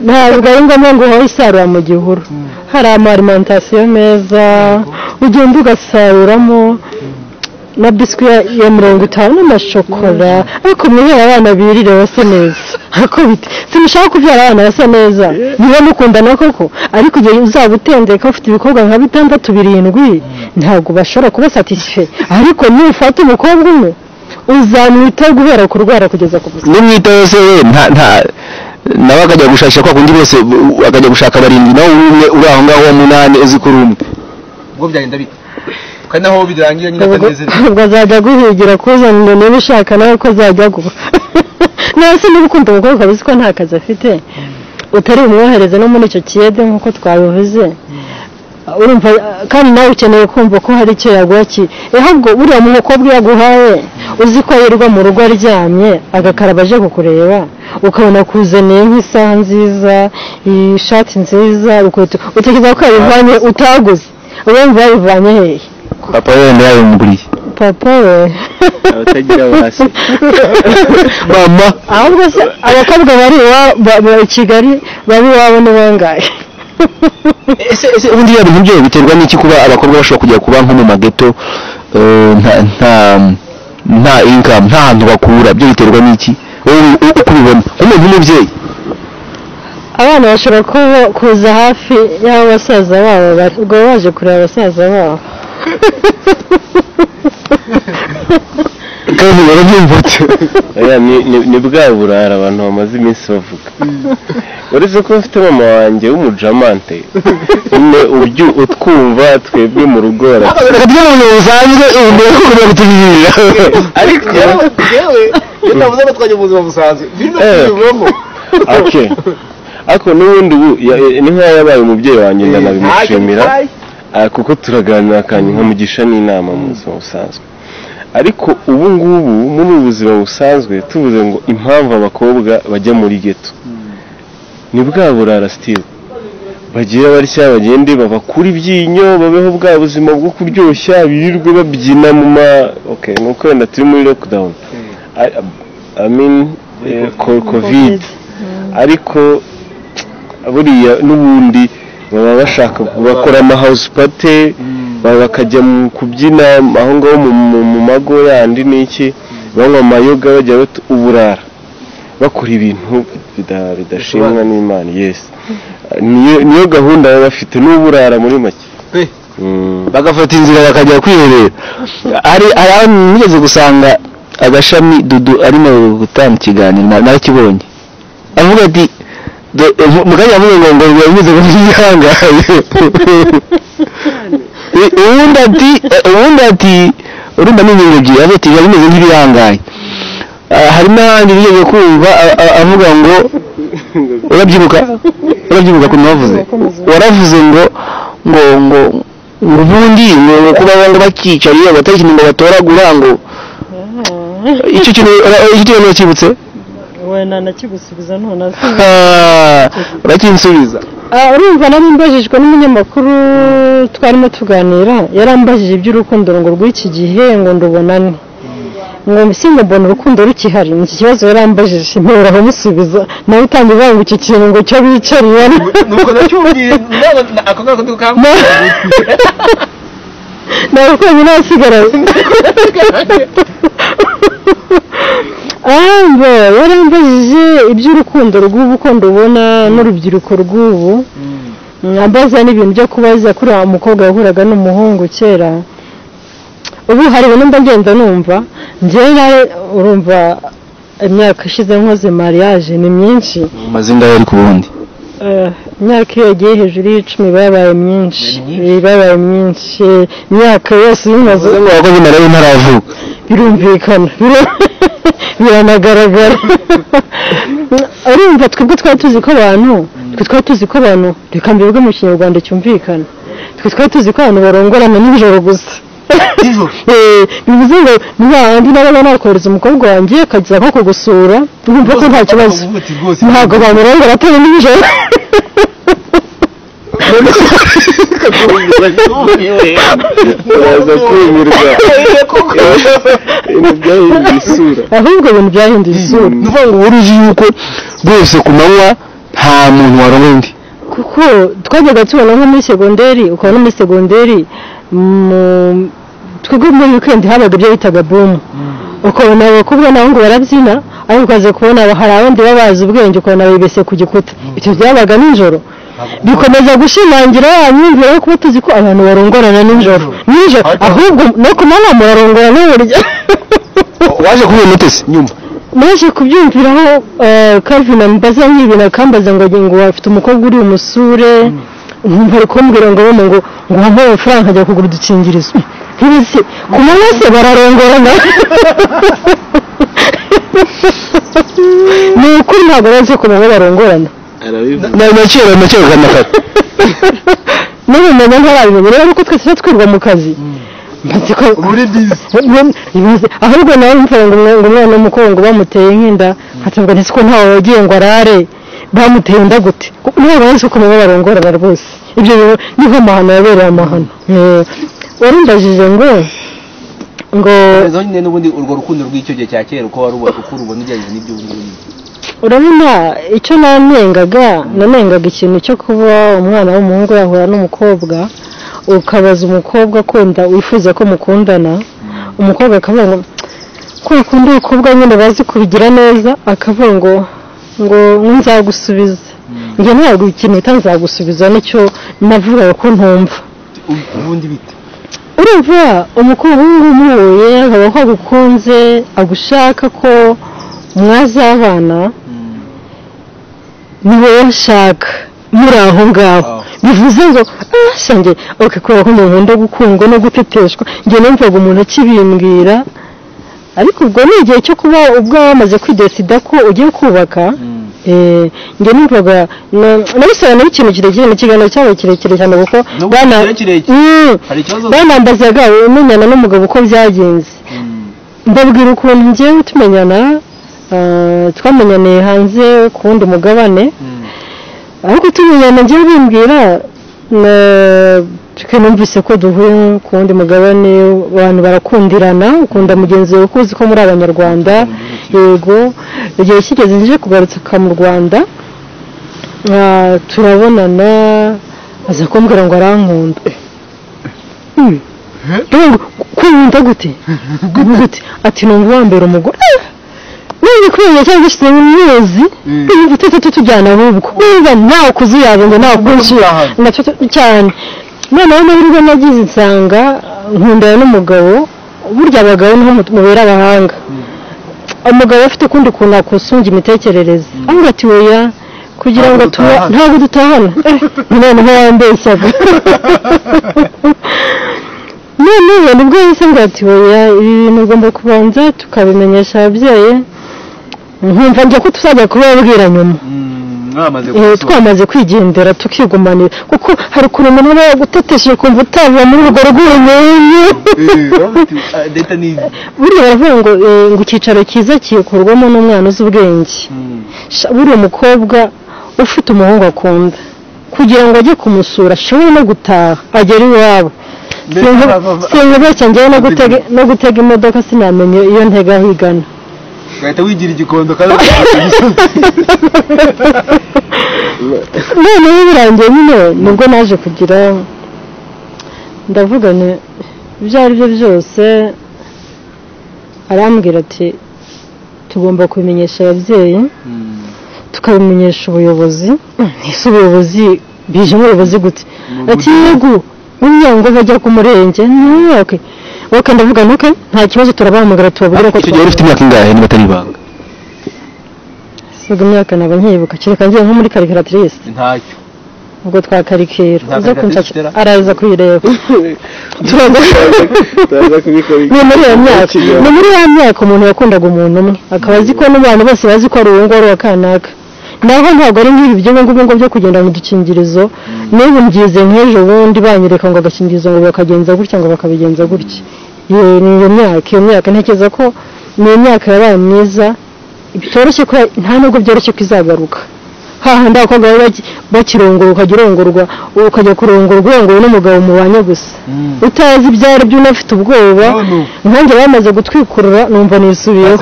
Ntabwo ari ngombwa ngo uhore usarura mu gihuru, hari ama alimentation meza ugenda ugasaruramo na biswi ya 50 n'amashokora, ariko mwihera abana birire basa neza. Ariko bite, simushaka kubyara abana basa neza niba mukundana koko? Ariko igihe uzaba utendeka ufite ibikorwa nka 6 7, ntabwo bashobora kuba satisfait. Ariko nufata umukobwa umwe uzamwitaho guhera kurwara kugeza ku buzima. Nimwitaho se we nta nawe akajya gushakisha kwa kundi bose, akajya gushaka 7, nawe uri umwe uri aho ngaho wa 8, uzi ko uri umwe. Ubwo byagenda bite kandi naho birangiye nyine atanezerewe? Ubwo azajya aguhigira kuzanira, niba ushaka nawe ko azajya aguha. Nawe se niba ukunda umukobwa ukabizi ko nta kazi afite, utari bumwohereze no muri icyo kiyede nk'uko twabivuze, urumva kandi nawe ukeneye kumva ko hari icyo yaguha ki ahubwo buriya mukobwa yaguhaye, uzi ko yirirwa mu rugo aryamye agakaraba aje kukureba, ukabona kuzaniye nk'isaha nziza, ishati nziza, urukweto, utekereza ko yabivanye utaguze, urumva yabivanye hehe? Papa we wenda yabimuguriye. Papa we. Abatagira basi. Mama. Ahubwo se abakobwa bari i Kigali baba iwabo ni bangahe? Ese ubundi ya bintu byo biterwa n'iki kuba abakobwa bashobora kujya kuba nko mu mageto, nta income, nta hantu bakura, byo biterwa n'iki wowe uko ubibona nk'umuntu w'umubyeyi? Abana bashobora kuza hafi y'aho basaza babo bari, ubwo baje kureba basaza babo. Kandi barabyumva. Oya, ni bwa burara abantu bamaze iminsi bavuga. Uretse ko mfite mama wanjye w'umujamante nyine utwumva twebwe mu rugo Reka tujye mu buzima busanzwe, ubu mbere ko ugomba kutubwira. Ariko yewe iyo navuze ko twajya mu buzima busanzwe filime tubivamo. Okay, ariko n'ubundi ubu ni nk'aho yabaye umubyeyi wanjye, ndanabimushimira, kuko turaganira kandi nkamugisha n'inama mu buzima busanzwe. Ariko ubu ngubu muri ubu buzima busanzwe tuvuze ngo impamvu abakobwa bajya muri ghetto ni bwa burara still bagira batya, bagende babakura ibyinyo, babeho bwa buzima bwo kuryoshya, birirwe babyina mu ma, okay, nuko wenda turi muri lockdown, I mean covid, ariko buriya n'ubundi baba bashaka bakora ama house party, bakajya mu kubyina aho ngaho mu mago yandi n'iki, banywa amayoga, bajya bata uburara, bakora ibintu bidashimwa n'Imana. Yes, niyo gahunda baba bafite, n'uburara muri make. Pe. Bagafata inzira bakajya kwiherera. Hari aho nigeze gusanga agashami Dudu arimo gutanga ikiganiro, narakibonye, avuga ati mu kanya avuga ngo biba bimeze nk'ibihangaye. Ubundi ati urumva ni ingingo ebyiri, avuga ati biba bimeze nk'ibihangaye. Hari n'ahandi nigeze kumva avuga ngo urabyibuka ukuntu wavuze, waravuze ngo ngo ngo ngo ubundi ngo kuba ngo bakicariye batari ikintu ngo batoragura, ngo icyo kintu uracyibutse? Wenda nakigusubiza none. Urakinsubiza. Urumva nari mbajijwe n'umunyamakuru twarimo tuganira, yarambajije iby'urukundo ngo rw'iki gihe ngo ndubonane, ngo si ngo mbona urukundo rukihari. Ni iki kibazo yarambajije, mpera amusubiza nawe utangiye ngo iki kintu ngo cyo bicariye. Nuko nacyumviye ako ngako ndiko kamwe. Nawe uko nasigara. Yarambajije iby'urukundo rw'ubu ko ndubona n'urubyiruko rw'ubu, ambaza n'ibintu byo kubaza kuri wa mukobwa wahuraga n'umuhungu kera. Ubu hari ibintu mba ngenda numva njyewe nawe, urumva imyaka ishize nkoze mariage ni myinshi. Amazinga yari ku bundi Imyaka iyo yagiye hejuru y'10 babaye myinshi, babaye myinshi imyaka yose yimaze ngo wakoze mariage ntaravuka, birumvikana biranagaragara. Urumva twebwe twari tuzi ko abantu, reka mbivuge mu kinyarwanda cyumvikana, twe twari tuzi ko abantu barongorana nijoro gusa. Bivuze ngo niba andi naba nakohereza umukobwa wanjye akageza nko kugusura, urumva ko nta kibazo, ntabwo bamurongora atari nijoro. Uraza kwimirwa, ibintu byahinduye isura. Ahubwo ibintu byahinduye isura. Ni ukuvuga ngo wari uzi yuko rwose ku manywa nta muntu warongora undi. Kuko twajyaga tubona nko muri segonderi, ukabona muri segonderi twebwe muri weekend habaga ibyo bitaga boom, ukabona abakobwa n'abahungu barabyina, ariko ukaza kubona hari abandi baba bazi ubwenge, ukabona bibese ku gikuta. Ibyo byabaga nijoro, bikomeza gushimangira ya myumvire yo kuba tuzi ko abantu barongorana nijoro nijoro, ahubwo no ku manywa murarongorana burya. Waje kubona ute se nyuma? Naje kubyumviraho Calvin ambaza nk'ibintu, akambaza ngo ngo afite umukobwa uri umusure, nkumva ari kumbwira ngo ngo ngo wampaye amafaranga nkajya kugura udukingirizo. Ntibese ku manywa se bararongorana? Ni ukuri ntabwo bazi ko ku manywa barongorana. Nakera na kare. N'ubimenya ntarabimenya rero, kuko twese twirwa mu kazi. Ahubwo nawe mvuga ngo umwana w'umukobwa ngo bamuteye nk'inda, nkatabwa ndetse ko ntawe wagiye ngo arare, bamuteye inda gute? Ntabwo bazi ko baba barongorana rwose. Ibyo ni nk'amahano yabereye amahano. Warumbajije ngo nyine n'ubundi urwo rukundo rw'icyo gihe cya kera uko wari uko urubona ugereranyije n'ibyo ubu ngubu. Urabona icyo nanengaga ikintu cyo kuba umwana w'umuhungu yahura n'umukobwa, ukabaza umukobwa akunda wifuza ko mukundana, umukobwa akavuga ngo ko akunda abakobwa nyine bazi kubigira neza, akavuga ngo nzagusubiza. Njye ntabwo ikintu bita nzagusubiza nicyo navugaga ko ntumva. Ubundi bite? Urumva umukobwa umuhuye akaba ko agukunze agushaka ko mwazabana, ni wowe ashaka muri aho ngaho, bivuze ngo shange okay, kubera ko umuntu nkunda gukundwa no guteteshwa, njye numvaga umuntu akibimbwira. Ariko ubwo ni igihe cyo kuba ubwo wamaze kwidesida ko ugiye kubaka. Njye numvaga nabisobanura ikintu kirekire, ni ikiganiro cyabaye kirekire cyane kuko banambazaga umenyana n'umugabo uko byagenze. Mbabwira ukuntu njyewe tumenyana, twamenyaniye hanze ku wundi mugabane, ariko tumenyana njyewe bimbwira numvise ko duhuye ku wundi mugabane, abantu barakundirana, ukunda mugenzi wawe uko uzi ko muri abanyarwanda. Yego, igihe kigeze nje kugaruka mu Rwanda, turabonana, aza kumbwira ngo arankunda. Kunda gute? Gute? Ati numva wambera umugore. None kubera cyangwa se imyezi tutatu tujyana ahubwo niba ntawe kuzuyaza ngo ntawe kunshira nacyo cyane. Noneho amahirwe nagize nsanga nkundana n'umugabo, burya abagabo niho mubera abahanga. Umugabo afite ukundi kuntu akusunga imitekerereze, avuga ati oya kugira ngo ntabwo dutahana. Noneho yambeshyaga. Noneho nibwo yahise ngo ati oya ibi bintu ugomba kubanza tukabimenyesha ababyeyi, nkumva njya ko tuzajya kubabwira nyuma twamaze kwigendera tukigumanira, kuko hari ukuntu umuntu aba yagutetesheje ukumva utava muri urwo rw'ubumenyi. Buriya baravuga ngo icyicaro cyiza kikorwamo n'umwana uzi ubwenge. Buriya umukobwa ufite umuhungu akunda, kugira ngo ajye kumusura ashobore no gutaha agere iwabo. Sinkubeshya njyewe no gutega imodoka sinamenye iyo ntega aho igana. Ugahita wigira igikondo kandi noneho birangiye nyine nibwo naje kugira ndavuga nti ibyo ari byo byose, arambwira ati tugomba kubimenyesha ababyeyi, tukabimenyesha ubuyobozi. Ese ubuyobozi bije ubuyobozi gute? Ati yego ngo bajya ku murenge. Okay, ndavuga nti nta kibazo turabahamagara tubabwira ko. Icyo gihe ufite imyaka ingahe niba atari ibanga? Ubwo imyaka naba nkibuka, kereka ngiye nko muri karikiratrice. Ntacyo. Ubwo twakarikira uza kunshakira araza kuyireba. Turaza kubikora. Ni muri iyo myaka, ni muri ya myaka umuntu yakundaga umuntu umwe, akaba azi ko n'abantu bose bazi ko ari uwo nguwo ari uwa kanaka. Naho ntabwo ari nk'ibi byo ngubu ngo byo kugenda mu dukingirizo, n'ubu mbyize nk'ejo bundi banyereka ngo agakingirizo ngo bakagenza gutya ngo bakabigenza gutya. Ni iyo myaka, iyo myaka ntekereza ko ni imyaka yabaye myiza, bitoroshye ko nta nubwo byoroshye ko izagaruka. Hahandi abakobwa baba bakirongora, ukajya urongorwa, ukajya kurongorwa urongowe n'umugabo mubanye gusa, utazi ibyo ari byo, unafite ubwoba. Nkanjye bamaze gutwikurura numva nisubiyeho,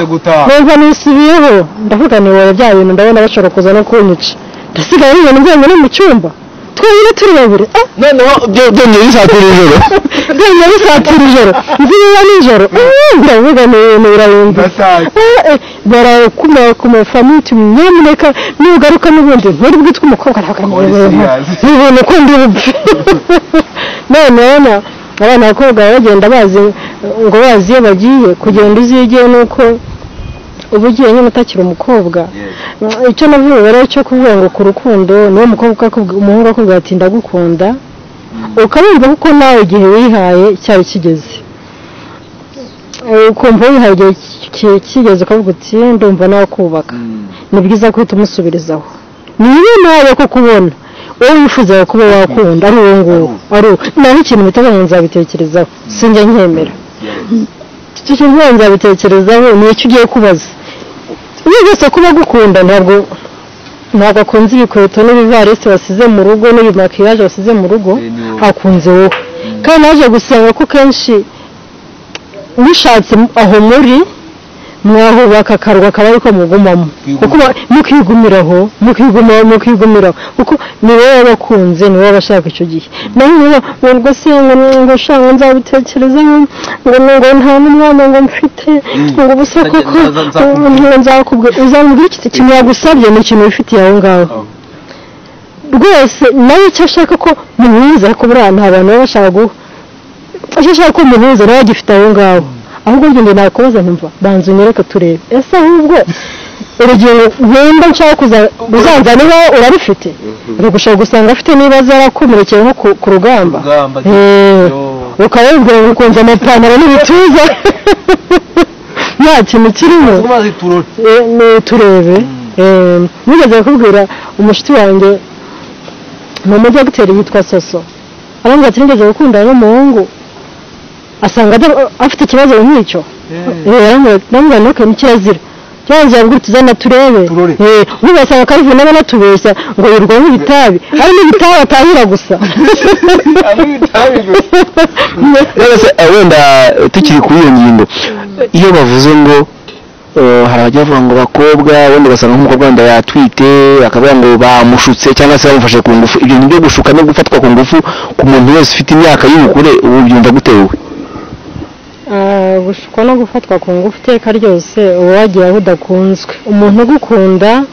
ndavuga nti wowe bya bintu ndabona bashobora kuza no kunyica, ndasigaye ibintu njyenyine mu cyumba twenyine turi babiri. Noneho byongeye bisatira ijoro, byongeye bisatira ijoro, nziba nijoro, ndavuga ni ibintu birahindutse. Barakumara famille nyamuneka nugaruka n'ubundi nturi bwitwe umukobwa, ni ibintu uko ndi bupfe. Noneho abana b'abakobwa bagenda bazi ngo bazi iyo bagiye kugenda uzigiye nuko uba ugiye nyine utakiri umukobwa. Icyo navuga rero cyo kuvuga ngo ku rukundo, niwo mukobwa umuhungu akubwira ati ndagukunda, ukabumva kuko nawe igihe wihaye cyari kigeze, ukumva wihaye igihe kigeze ukavuga uti ndumva nawe kubaka, ni byiza guhita umusubirizaho. Niba nawe ko kubona wowe wifuzaga kuba wakunda ari uwo nguwo, ari uwo naho ikintu bitaga ngo nzabitekerezaho, sinjya nkemera. Icyo kintu nzabitekerezaho ni icyo ugiye kubaza. Iyo byose kuba gukunda ntabwo akunze ibikweto n'ibivarisi wasize mu rugo n'ibimakiyaje wasize mu rugo, akunze wowe. Kandi naje gusanga ko kenshi mushatse aho muri Mwahubaka akarwa akaba ariko mugumamo, kuko mukigumiraho mukigumiraho, kuko ni wowe wakunze, ni wowe washaka icyo gihe. Naho ngo se ngo shanga nzabitekerezaho, ngo nta n'umwana ngo mfite, ngo ubusa koko nzakubwira, uzamubwira iki kintu yagusabye ni ikintu wifitiye aho ngaho rwose. Nawe icyo ashaka ko muhuza, ariko buriya nta bantu baba bashaka icyo ashaka ko muhuza nawe agifite aho ngaho. Ahubwo ngende nakubaza ntumva, banza unyereke turebe ese ahubwo urugero nkunda nshaka uzanzaniho urarufite, ugushaka gusanga afite niba zarakomerekeye nko ku rugamba, ukaba wibwira ngo ukunze amapantaro n'ibituza nta kintu kirimo. Turebe. Nigeze kukubwira umushuti wanjye ni umudogiteri yitwa Soso, arambwira ati nigeze gukundana n'umuhungu asanga afite ikibazo nk'icyo. Namubwira ntuke ni kirazira, cyaza ngo tuzana turebe. Ugasanga Calvin nawe anatubeshya ngo yirwa nk'ibitabi, ari n'ibitabi atahira gusa. Wenda tukiri kuri iyo ngingo, iyo bavuze ngo hari abajya bavuga ngo bakobwa, wenda ugasanga nk'umukobwa wenda yatwite akavuga ngo bamushutse cyangwa se bamufashe ku ngufu. Ibyo bintu byo gushuka no gufatwa ku ngufu ku muntu wese ufite imyaka y'ubukure, ubu byumva gute wowe? Gushukwa no gufatwa ku ngufu iteka ryose uba wagiye aho udakunzwe. Umuntu ugukunda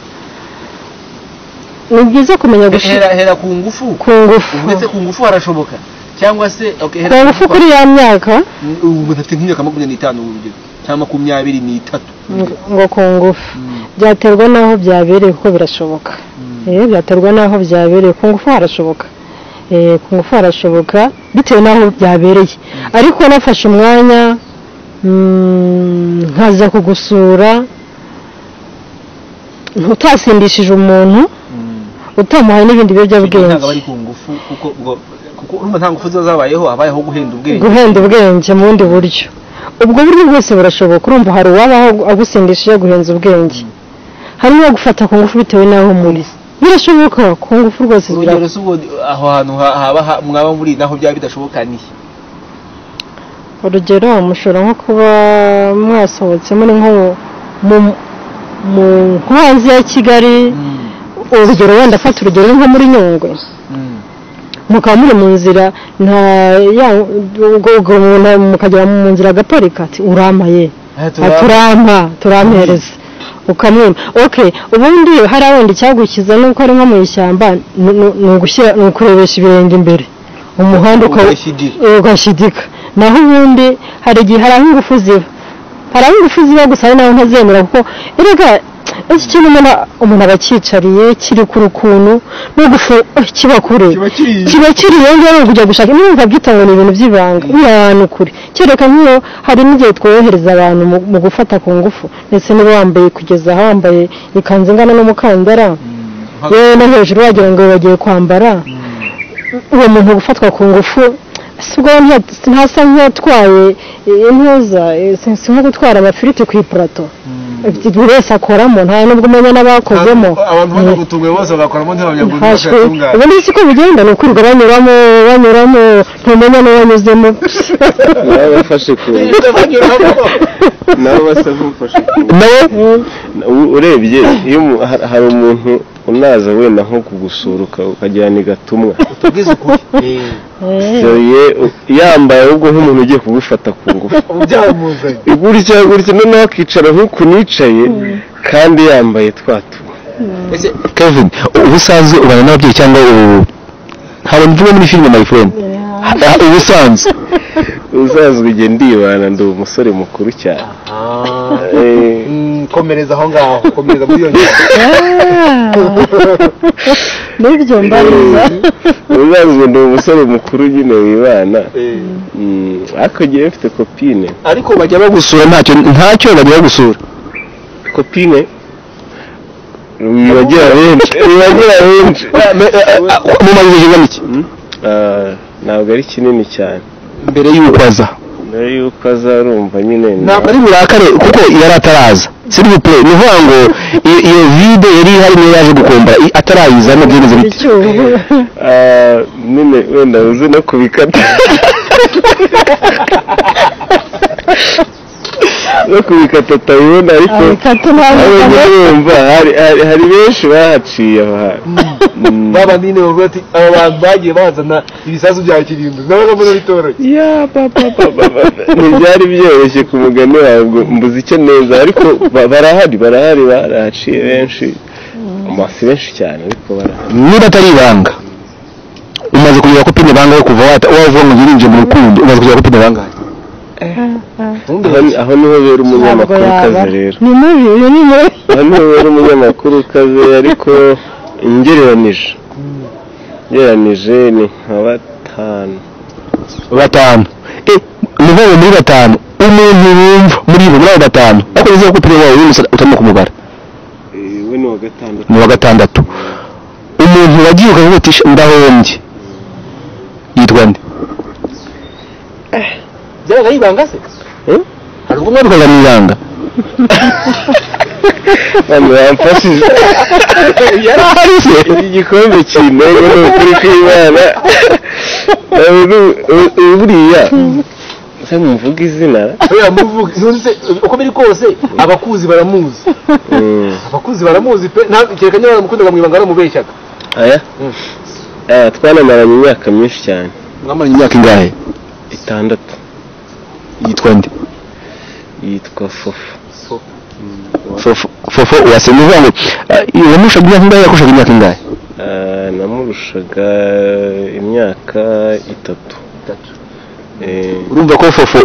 ni byiza kumenya gushira ku ngufu, ku ngufu ndetse ku ngufu harashoboka, cyangwa se ku ngufu kuri ya myaka umuntu afite nk'imyaka 25 urugero cyangwa 23, ngo ku ngufu byaterwa n'aho byabereye, kuko birashoboka. Byaterwa n'aho byabereye, ku ngufu harashoboka. Ku ngufu harashoboka bitewe n'aho byabereye. Ariko nafashe umwanya nkaza kugusura, utasindishije umuntu, utamuhaye n'ibindi biyobyabwenge. Ntabwo ari ku ngufu, kuko urumva nta ngufu zabayeho, habayeho guhenda ubwenge, guhenda ubwenge mu bundi buryo. Ubwo buryo bwose burashoboka. Urumva hari uwabaho agusindishije guhenza ubwenge, hari n'uwo gufata ku ngufu bitewe n'aho muri. Birashoboka ku ngufu rwose. Urugero se ubwo aho hantu haba mwaba muri naho byaba bidashoboka ni urugero mushobora nko kuba mwasohotse muri nko mu hanze ya Kigali, urugero wenda afata urugero nko muri Nyungwe, mukaba muri mu nzira nta mukagera mu nzira agaparika ati uramaye, turampa turampereza, ukamwima. Okay, ubundi hari wenda icyagukiza nuko ari nko mu ishyamba, ni ukurebesha ibirenge imbere umuhanda ugashyidika. Naho ubundi hari igihe hari aho ingufu ziba, hari aho ingufu ziba gusa ari naho ntazemera, kuko erega iki kintu umuntu aba akicariye kiri kure ukuntu no gufu kiba kure, kiba kiri iyo ngiyo kujya gushaka nimba byita ngo ni ibintu by'ibanga, biri ahantu kure. Kereka nk'iyo hari n'igihe twohereza abantu mu gufata ku ngufu, ndetse niba wambaye kugeza aho wambaye ikanzu ingana n'umukandara, yewe no hejuru wagira ngo bagiye kwambara, uwo muntu gufatwa ku ngufu sibwo ntasa nk'uwatwaye intuza, si nko gutwara amafiriti ku ipurato. Buri wese akoramo, nta nubwo umenya n'abakozemo. Abantu bakagutunguye bose bagakoramo, ntibamenya ngo ntibakatungane. Ubundi siko bigenda, ni ukwirirwa banyuramo ntumenya n'uwanyuzemo. Nawe bafashe ku nawe basa nk'ufashe ku urebye iyo hari umuntu unaza wenda nko kugusura ukajyana igatumwa, utubwize ukuri, yambaye ahubwo nk'umuntu ugiye kugufata ku ngufu, gutya gutya, noneho akicara nk'uku nicaye kandi yambaye twatumwe. Kevin, ubusanzwe ubana n'ababyeyi cyangwa hari mvuga muri filime my friend? Ubusanzwe igihe ndibana, ndi umusore mukuru cyane. Komereza aho ngaho, komereza muri iyo ngingo. Nibyo mbariza. Ubusanzwe ndi umusore mukuru nyine wibana, ariko ngewe mfite kopine. Ariko bajya bagusura ntacyo bajya bagusura kopine wibagira benshi, wibagira benshi. Mu mazi iki? Ntabwo ari kinini cyane. Mbere y'uko aza, mbere y'uko aza urumva nyine ntabwo ari burakare kuko yari ataraza. S'il vous plaît, ni ukuvuga ngo iyo vide yari ihari niyo yaje gukombora atarayizamo byemeze bite? Nyine wenda uzi no kubikata. No kubikata atabibona, ariko Abikata ntabwo. Yumva hari benshi bahaciye aho hantu. Baba nyine bavuga ati aba bantu bagiye bazana ibisasu bya kirimbuzi, nabaga mbona bitoroshye. Ya papa papa, ntibyari byoroshye ku mugani wawe, ngo mbuze icyo neza, ariko barahari barahaciye benshi, si benshi cyane, ariko barahari. Niba atari ibanga, umaze kugira copine bangahe kuva wavuga ngo ngirinje mu rukundo? Umaze kugira copine bangahe? Aho niho bera umunyamakuru ukaze rero. Ni mubi, uyu ni mubi. Aho niho bera umunyamakuru ukaze, ariko ngereranije ni nka batanu. Batanu. Ni muri batanu umuntu wumva muri bo, muri abo batanu, ariko nizeye ko copine wawe utarimo kumubara. We ni uwa gatandatu. Ni uwa gatandatu. Umuntu wagiye ukavuga uti ndahombye, yitwa nde? Byabaga ari ibanga se? Hari ubwo mwabikoraga mu ibanga? Bano bamfashije. Yarahari se? Iki gikombe cy'intego ni ukuri kw'Imana. Buriya se muvuga izina? Oya muvuge, none uko biri kose abakuzi baramuzi. Abakuzi baramuzi pe, kereka niba baramukundaga mu ibanga baramubeshyaga. Aya? Twanamaranye imyaka myinshi cyane. Mwamaranye imyaka ingahe? 6. Yitwa nde? Yitwa Fofo. Fofo Uwase. Ni ukuvuga ngo wamurushaga imyaka ingahe, yakurushaga imyaka ingahe? Namurushaga imyaka 3. Urumva ko Fofo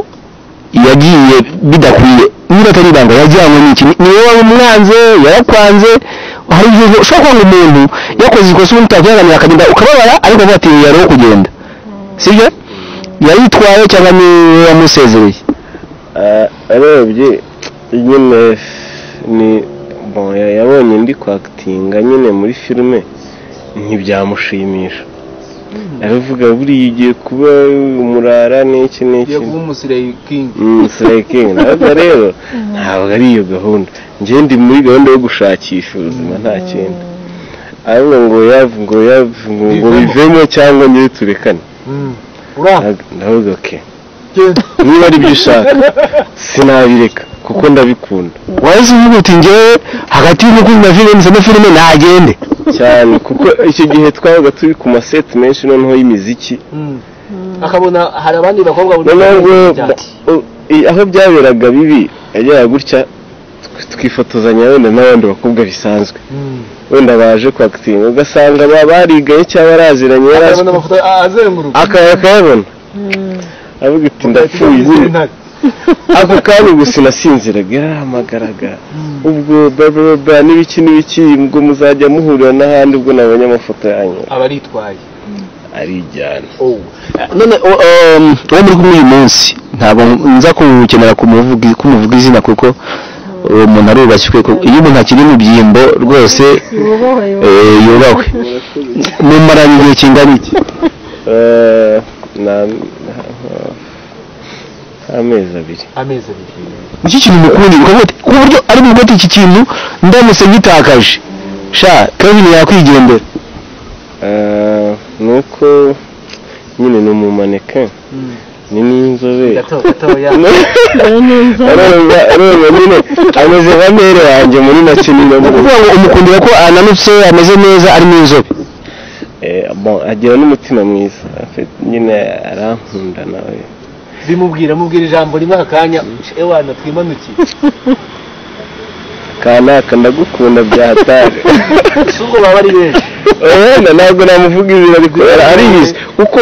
yagiye bidakwiye, niba atari ibanga yajyanywe n'iki? Ni wowe wamwanze, yarakwanze? Hari igihe ushobora kwanga umuntu yakoze ikosa ubundi utakwihanganira akagenda ukababara, ariko avuga ati yari kugenda, sibyo? Yayitwaye cyangwa ni wamusezereye? Arebye nyine ni bon, yabonye ndi kwakitinga nyine muri filime ntibyamushimisha, aravuga buriya igiye kuba umurara n'iki n'iki, igiye kuba umusireyi kingi. Umusireyi kingi. Ntabwo rero ntabwo ari iyo gahunda, njye ndi muri gahunda yo gushakisha ubuzima nta kindi. Ariko ngo ngo bivemo cyangwa njye turekane. Ndavuga okay, niba ari byo ushaka sinabireka kuko ndabikunda. Wahise uvuga uti njyewe hagati y'umukunzi na filime na filime nagende cyane, kuko icyo gihe twabaga turi ku maseti menshi noneho y'imiziki, akabona hari abandi bakobwa aho byaberaga bibi yageraga gutya tukifotozanya wenda n'abandi bakobwa bisanzwe, wenda baje kwakitinga ugasanga barigaye cyangwa baraziranye, akayabona avuga ati ndapfuye. Ako kanya gusa nasinziraga, yarahamagaraga ubwo bla n'ibiki n'ibiki, ubwo muzajya muhurira n'ahandi, ubwo nabonye amafoto yanyu. Aba aritwaye arijyana. None uwo muri kumwe uyu munsi ntabwo nza kukenera kumuvuga izina, kuko uwo muntu arubashywe, iyo umuntu akiri mu byimbo rwose yubahwe. Mumaranye igihe kingana iki? Amezi 2. Amezi 2. Iki kintu mukundi ku buryo ari mu gati iki kintu ndamutse ngitakaje sha Kevin yakwigendera. Nuko nyine ni umumaneke, ni n'inzobe. Urumva nyine ameze nka mere yanjye muri make. Ni ukuvuga ngo umukundira ko ananutse, ameze neza, ari n'inzobe. Bon, agira n'umutima mwiza nyine, arankunda nawe. Bimubwira mubwira ijambo rimwe aka kanya, ewana twimanukiye. Kanaka ndagukunda bya hatari. Ubwo baba ari benshi. Wenda ntabwo namuvuga izina, ariko ariyizi kuko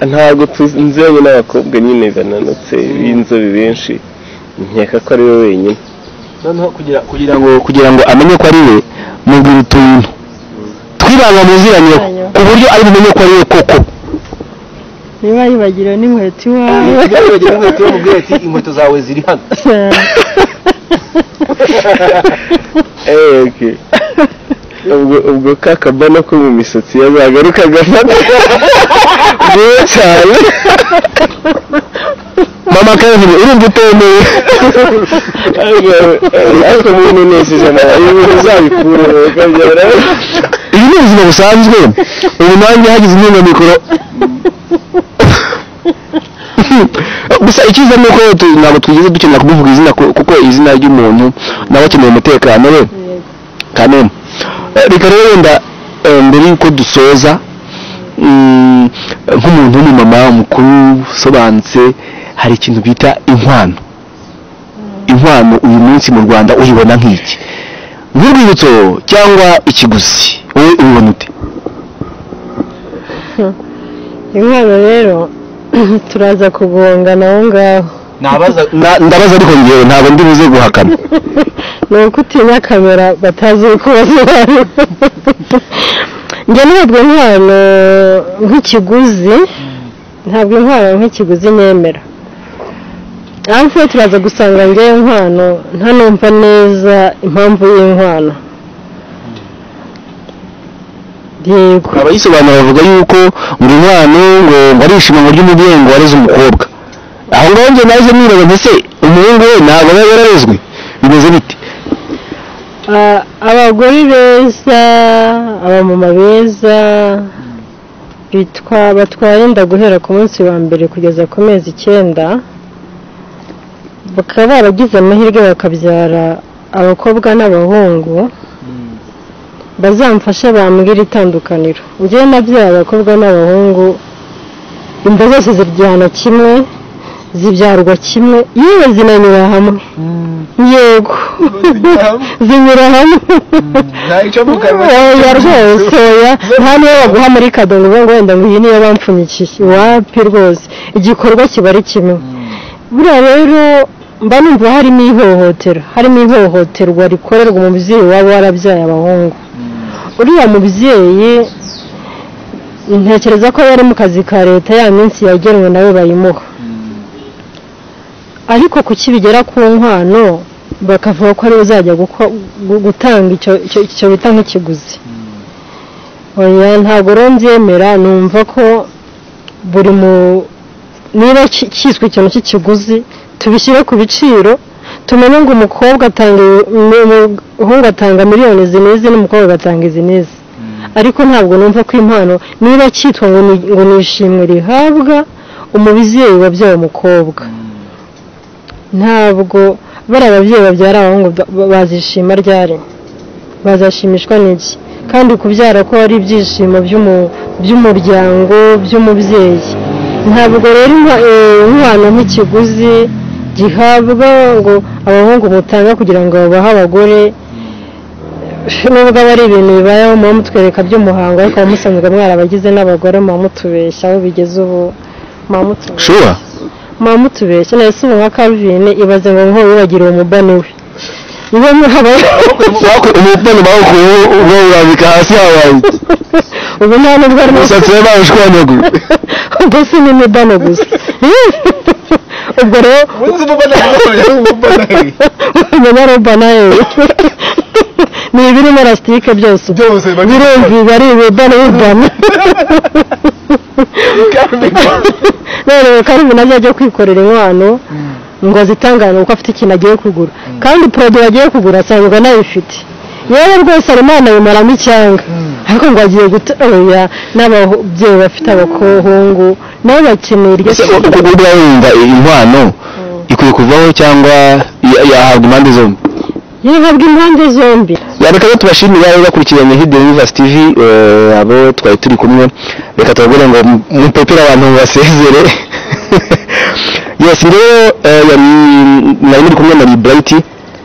ntabwo tuziranye n'abakobwa nyine bananutse b'inzobe benshi, nkeka ko ari we wenyine. Noneho kugira ngo amenye ko ari we, mubwira utuntu twibanga muziranyeho ku buryo ari bumenye ko ari we koko. Niba yibagiriwe n'inkweto iwawe, niba yibagiriwe n'inkweto iwawe, mubwire ati inkweto zawe ziri hano. Okay. Ubwo kakabana ko mu misatsi yazagaruka agafata vuba cyane. Mama Kevin urumva utemeye. Ariko umuntu nesije nawe uzabikure ukabyara. Ibi ni ubuzima busanzwe. Ubu nanjye hagize inkunga mikoro. Gusa icyiza ni uko ntabwo twigeze dukenera kumuvuga izina, kuko izina ry'umuntu nawe akeneye umutekano we kanene. Reka rero wenda mbere y'uko dusoza, nk'umuntu w'umumama mukuru usobanutse, hari ikintu bita inkwano. Inkwano uyu munsi mu Rwanda uyibona nk'iki? Nk'urwibutso cyangwa ikiguzi? Wowe ubibona ute? Inkwano rero turaza kugongana aho ngaho. Ndabaza ariko ngewe ntabwo ndi buze guhakana. Ni uko utinya kamera batazi uko basobanura. Njye ntabwo inkwano nk'ikiguzi, ntabwo inkwano nk'ikiguzi nemera. Ariko turaza gusanga ngewe inkwano ntanumva neza impamvu y'inkwano. Yego. Abayisobanura bavuga yuko ngo inkwano ngo ari ishimwe ry'umubyeyi ngo wareze umukobwa. Aho ngaho njye naje nibaza nti se umuhungu we ntabwo aba yararezwe, bimeze bite? Abagore beza, abamama beza bitwa batwara inda guhera ku munsi wa mbere kugeza ku mezi 9, bakaba baragize amahirwe bakabyara abakobwa n'abahungu, bazamfashe bambwira itandukaniro. Njyewe nabyaye abakobwa n'abahungu, inda zose ziryana kimwe, zibyarwa kimwe, yewe zinanyura hamwe. Yego, zinyura hamwe. Oya rwose, oya nta niyo baguha muri kado ngo wenda ngo iyi niyo bampfunyikiye, wapi rwose, igikorwa kiba ari kimwe. Buriya rero mba numva harimo ihohotera, harimo ihohoterwa rikorerwa umubyeyi waba warabyaye abahungu. Uriya mubyeyi ntekereza ko yari mu kazi ka leta, ya minsi yagenwe nawe bayimuha. Ariko kuki bigera ku nkwano bakavuga ko ari uzajya gutanga icyo bita nk'ikiguzi? Oya, ntabwo rero mbyemera. Numva ko buri niba kiswe ikintu cy'ikiguzi tubishyire ku biciro, tumenye ngo umukobwa atanga, umuhungu atanga miliyoni izi n'izi n'umukobwa agatanga izi n'izi. Ariko ntabwo numva ko impano niba cyitwa ngo ni ishimwe rihabwa umubyeyi wabyaye umukobwa, ntabwo bari ababyeyi babyara abahungu bazishima ryari? Bazashimishwa n'iki? Kandi kubyara ko ari ibyishimo by'umuryango, by'umubyeyi. Ntabwo rero inkwano nk'ikiguzi gihabwa ngo abahungu mutanga kugira ngo babahe abagore, nubwo aba ari ibintu bibayeho muba mutwereka by'umuhango, ariko musanzwe mwarabagize n'abagore muba mutubeshya aho bigeze ubu, muba mutubeshya. Muba mutubeshya. Nahise ubu nka Calvin ibaze ngo nko wibagiriwe umubani we. Niba muraba umubani bawukuye ubwo urabika hasi habaye. Ubu nta nubwo ari umusatsi we bawushwanyaguye. Ubwo si n'imibano gusa. Ubwo rero umubano ni ibirimo elasitike byose birumviba ari ibibano bibano. None Calvin azajya kwikorera inkwano ngo azitangane kuko afite ikintu agiye kugura, kandi produit agiye kugura asanzwe anayifite. Yewe rwose arimo anayimaramo icyanga, ariko ngo agiye gutoya. N'ababyeyi bafite abakohungu nabo bakeneye iryo. Ubwo wumva inkwano ikwiye kuvaho cyangwa yahabwa impande zombi? Yahabwa impande zombi. Reka rero tubashimire abo bakurikiranye Hidden Universe TV, abo twari turi kumwe. Reka tubabwire ngo mupepere abantu basezere. Yes, rero nari muri kumwe na Bright,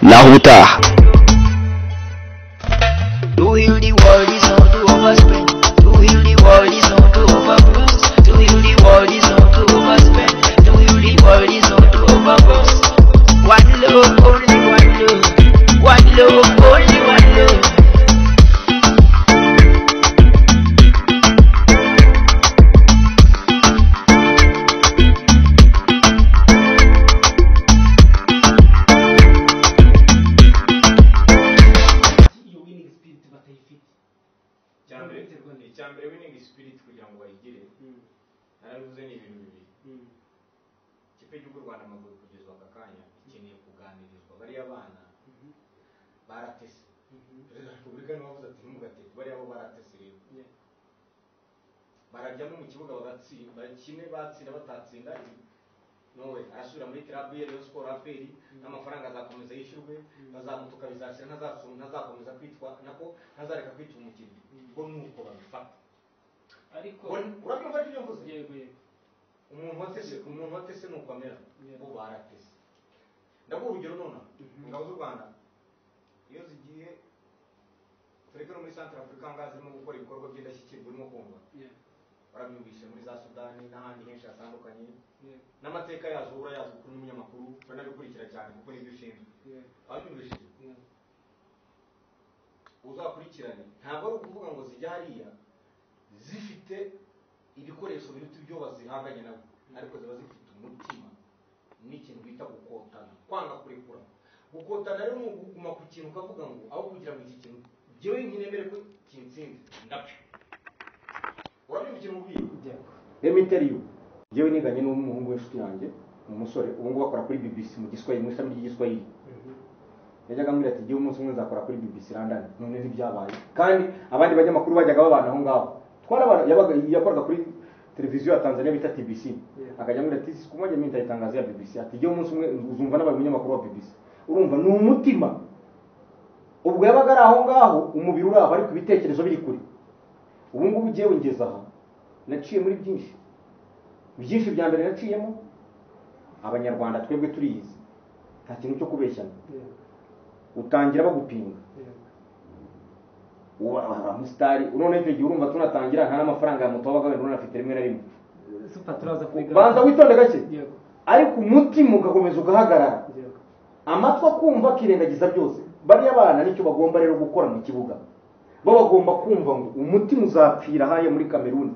naho ubutaha. To heal the world is not to overspend. To heal the world is not to overboast. To heal the world is not to overspend. To heal the world is not to overboast. One love, only one love. One love, only one love. Icyambere winning spirit kugira ngo bayigire, narabivuze ni ibintu bibiri. Ikipe y'igihugu Rwanda Amavubi kugeza aka kanya ikeneye kuganirizwa. Bariya bana baratese. Perezida wa Repubulika niwe wavuze ati ntimugateke, bariya bo baratese rero. Barajyamo mu kibuga bagatsinda, bakine batsinda batatsinda, Nowe arasubira muri club ye Rayon Sport APR, n'amafaranga azakomeza yishyurwe, bazamutuka bizashira, ntazakomeza kwitwa nako, ntazareka kwitwa umukinnyi. Ubwo nuko babifata. Ariko urabyumva ibyo mvuze? Yego yego. Umuntu watese nuko amera, bo baratese. Ndaguha urugero nonaha, ingabo z'u Rwanda iyo zigiye tureke no muri Central Africa ngaha zirimo gukora ibikorwa by'indashyikirwa, urimo kumva barabyumvise muri za Sudani n'ahandi henshi hatandukanye, n'amateka yazo urayazi kuko n'umunyamakuru uranabikurikira cyane kuko nibyo ushinzwe. Ababyumvishije uzakurikirane, ntabwo ari ukuvuga ngo zijya hariya zifite ibikoresho biruta ibyo bazihanganye nabo, ariko ziba zifite umutima n'ikintu bita gukotana, kwanga kurekura. Gukotana rero ni ukuguma ku kintu ukavuga ngo aho kugira ngo iki kintu jyewe nkinemere ko kinsinze ndapfa. Urabyumva ikintu mubwiye? Let me tell you, jyewe niganye n'umuhungu w'inshuti yanjye, umusore ubu ngubu akora kuri BBC mu Giswahili, mu ishami ry'Igiswahili. Yajyaga ambwira ati jyewe umunsi umwe nzakora kuri BBC London, none ntibyabaye. Kandi abandi banyamakuru bajyaga babana aho ngaho. Twarabana, yakoraga kuri televiziyo ya Tanzania bita TBC. Akajya ambwira ati siku moja mimi nitaitangazia BBC. Ati jyewe umunsi umwe uzumva n'abaye umunyamakuru wa BBC. Urumva ni umutima. Ubwo yabaga ari aho ngaho, umubiri uri aho ariko ibitekerezo biri kure. Ubu ngubu jyewe ngeze aha, naciye muri byinshi. Byinshi bya mbere naciyemo, Abanyarwanda twebwe turiyizi, nta kintu cyo kubeshyana. Utangira bagupinga, uba umusitari, none icyo gihe urumva tunatangira nta n'amafaranga ya moto wabaga wenda unafite rimwe na rimwe. Banza witonde gake, ariko umutima ugakomeza ugahagarara, amatwi akumva akirengagiza byose. Bariya bana nicyo bagomba rero gukora mu kibuga, bo bagomba kumva ngo umutima uzapfira hariya muri Kameruni.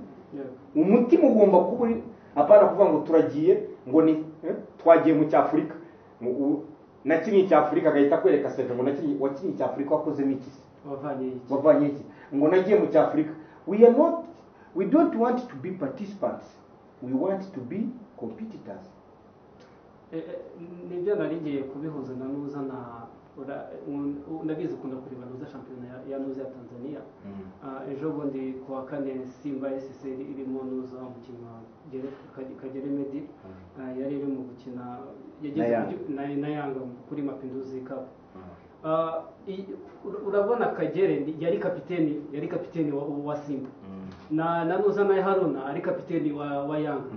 Umutima ugomba kuba uri, apana kuvuga ngo turagiye ngo ni twagiye mu cy'Afurika, nakinnye cy'Afurika agahita akwereka seve ngo nakinnye, wakinnye cy'Afurika wakozemo iki se? Wavanye iki? Ngo nagiye mu cy'Afurika. We don't want to be participants, we want to be competitors. Nibyo nari ngiye kubihuza na nuza na ndabizi ukunda kureba nuza shampiyona ya nuza ya Tanzania. Ejo bundi ku wa kane Simba SC irimo nuza umukinnyi wa Kagere Medi, yari irimo gukina yageze na Yanga kuri Mapinduzi Cup. Urabona Kagere yari kapiteni wa Simba, na nuza na Haruna ari kapiteni wa Yanga.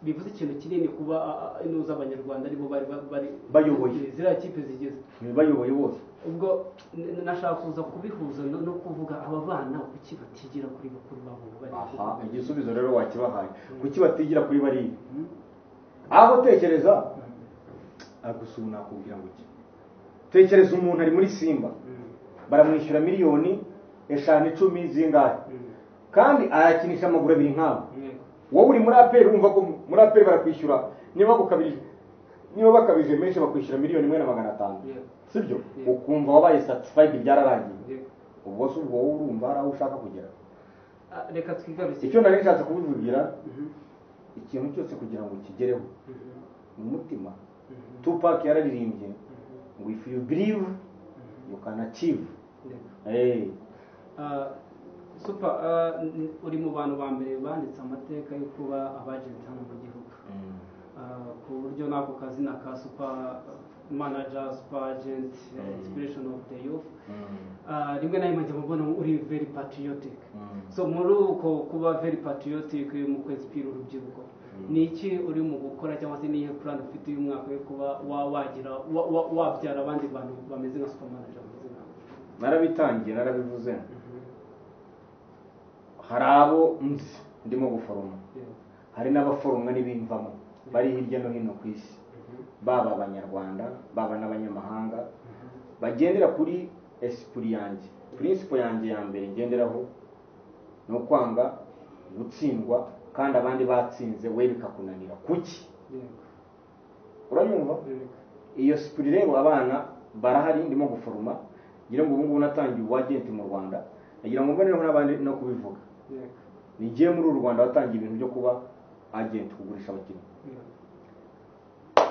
Bivuze ikintu kinini kuba inuza Abanyarwanda aribo bari bayoboye ziriya kipe zigeze bayoboye bose. Ubwo nashaka kuza kubihuza no kuvuga aba bana kuki batigira kuri bakuru babo bari. Aha igisubizo rero wakibahaye, kuki batigira kuri bariya? Aho tekereza agusuna nakubwira ngo iki, tekereza umuntu ari muri Simba baramwishyura miliyoni 5 10 zingahe, kandi arakinisha amaguru abiri nkabo. Wowe uri muri APR urumva ko muri APR barakwishyura niba bakabije, niba bakabije menshi bakwishyura miliyoni 1,500, sibyo? Ukumva wabaye satisfied, byararangiye. Ubwo se ubwo wowe urumva ari aho ushaka kugera? Reka twigarukire icyo nari nshatse kubivugira, ikintu cyose kugira ngo kigereho umutima. Tupac yararirimbye ngo if you believe you can achieve. Super, uri mu bantu ba mbere banditse amateka yo kuba abagenti hano mu gihugu, ku buryo n'ako kazina ka super manager, super agent, inspiration of the youth, rimwe na rimwe njya mbona uri very patriotic. So muri uko kuba very patriotic mu kwinspira urubyiruko, ni iki uri mu gukora cyangwa se nihe plan ufite uyu mwaka yo kuba wagira wabyara abandi bantu bameze nka super manager bameze nkawe? Narabitangiye, narabivuze. Hari abo nzi ndimo guforoma, hari n'abaforomwa n'ibimvamo bari hirya no hino ku isi, baba Abanyarwanda baba n'abanyamahanga, bagendera kuri esprit yanjye. Principle yanjye ya mbere ngenderaho ni ukwanga gutsindwa kandi abandi batsinze we bikakunanira. Kuki? Uranyumva? Iyo esprit rero abana barahari ndimo guforoma, ngira ngo ubu ngubu natangiye ubu agent mu Rwanda, nagira ngo mbonereho n'abandi no kubivuga. Nigiye muri uru Rwanda watangiye ibintu byo kuba agent, kugurisha abakinnyi.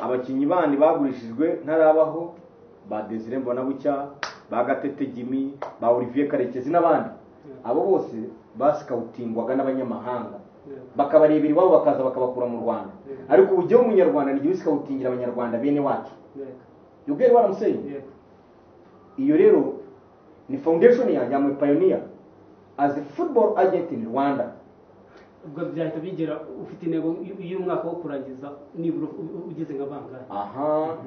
Abakinnyi bandi bagurishijwe ntarabaho, ba Desire Mbonabucya, ba Gatete Jimmy, ba Olivier Karekezi n'abandi, abo bose basikawutingwaga n'abanyamahanga. Bakabarebera iwabo bakaza bakabakura mu Rwanda. Ariko ubu jyewe umunyarwanda ni jyewe scoutingira abanyarwanda bene wacu. You get what I'm saying? Iyo rero ni foundation yanjye. I'm a pioneer as a football agent in Rwanda. Ubwo byahita bigera ufite intego y'umwaka wo kurangiza nibura ugeze nka bangahe? Aha.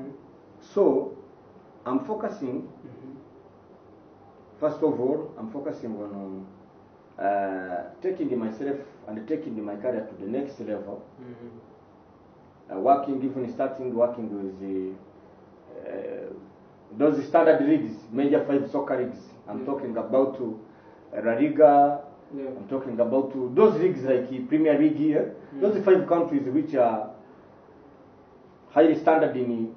So I'm focusing, first of all, I'm focusing on taking myself and taking my career to the next level. Working, even starting working with those standard leagues, major five soccer leagues. I'm talking about La Liga. I'm talking about those leagues like Premier League here. Those five countries which are highly standard in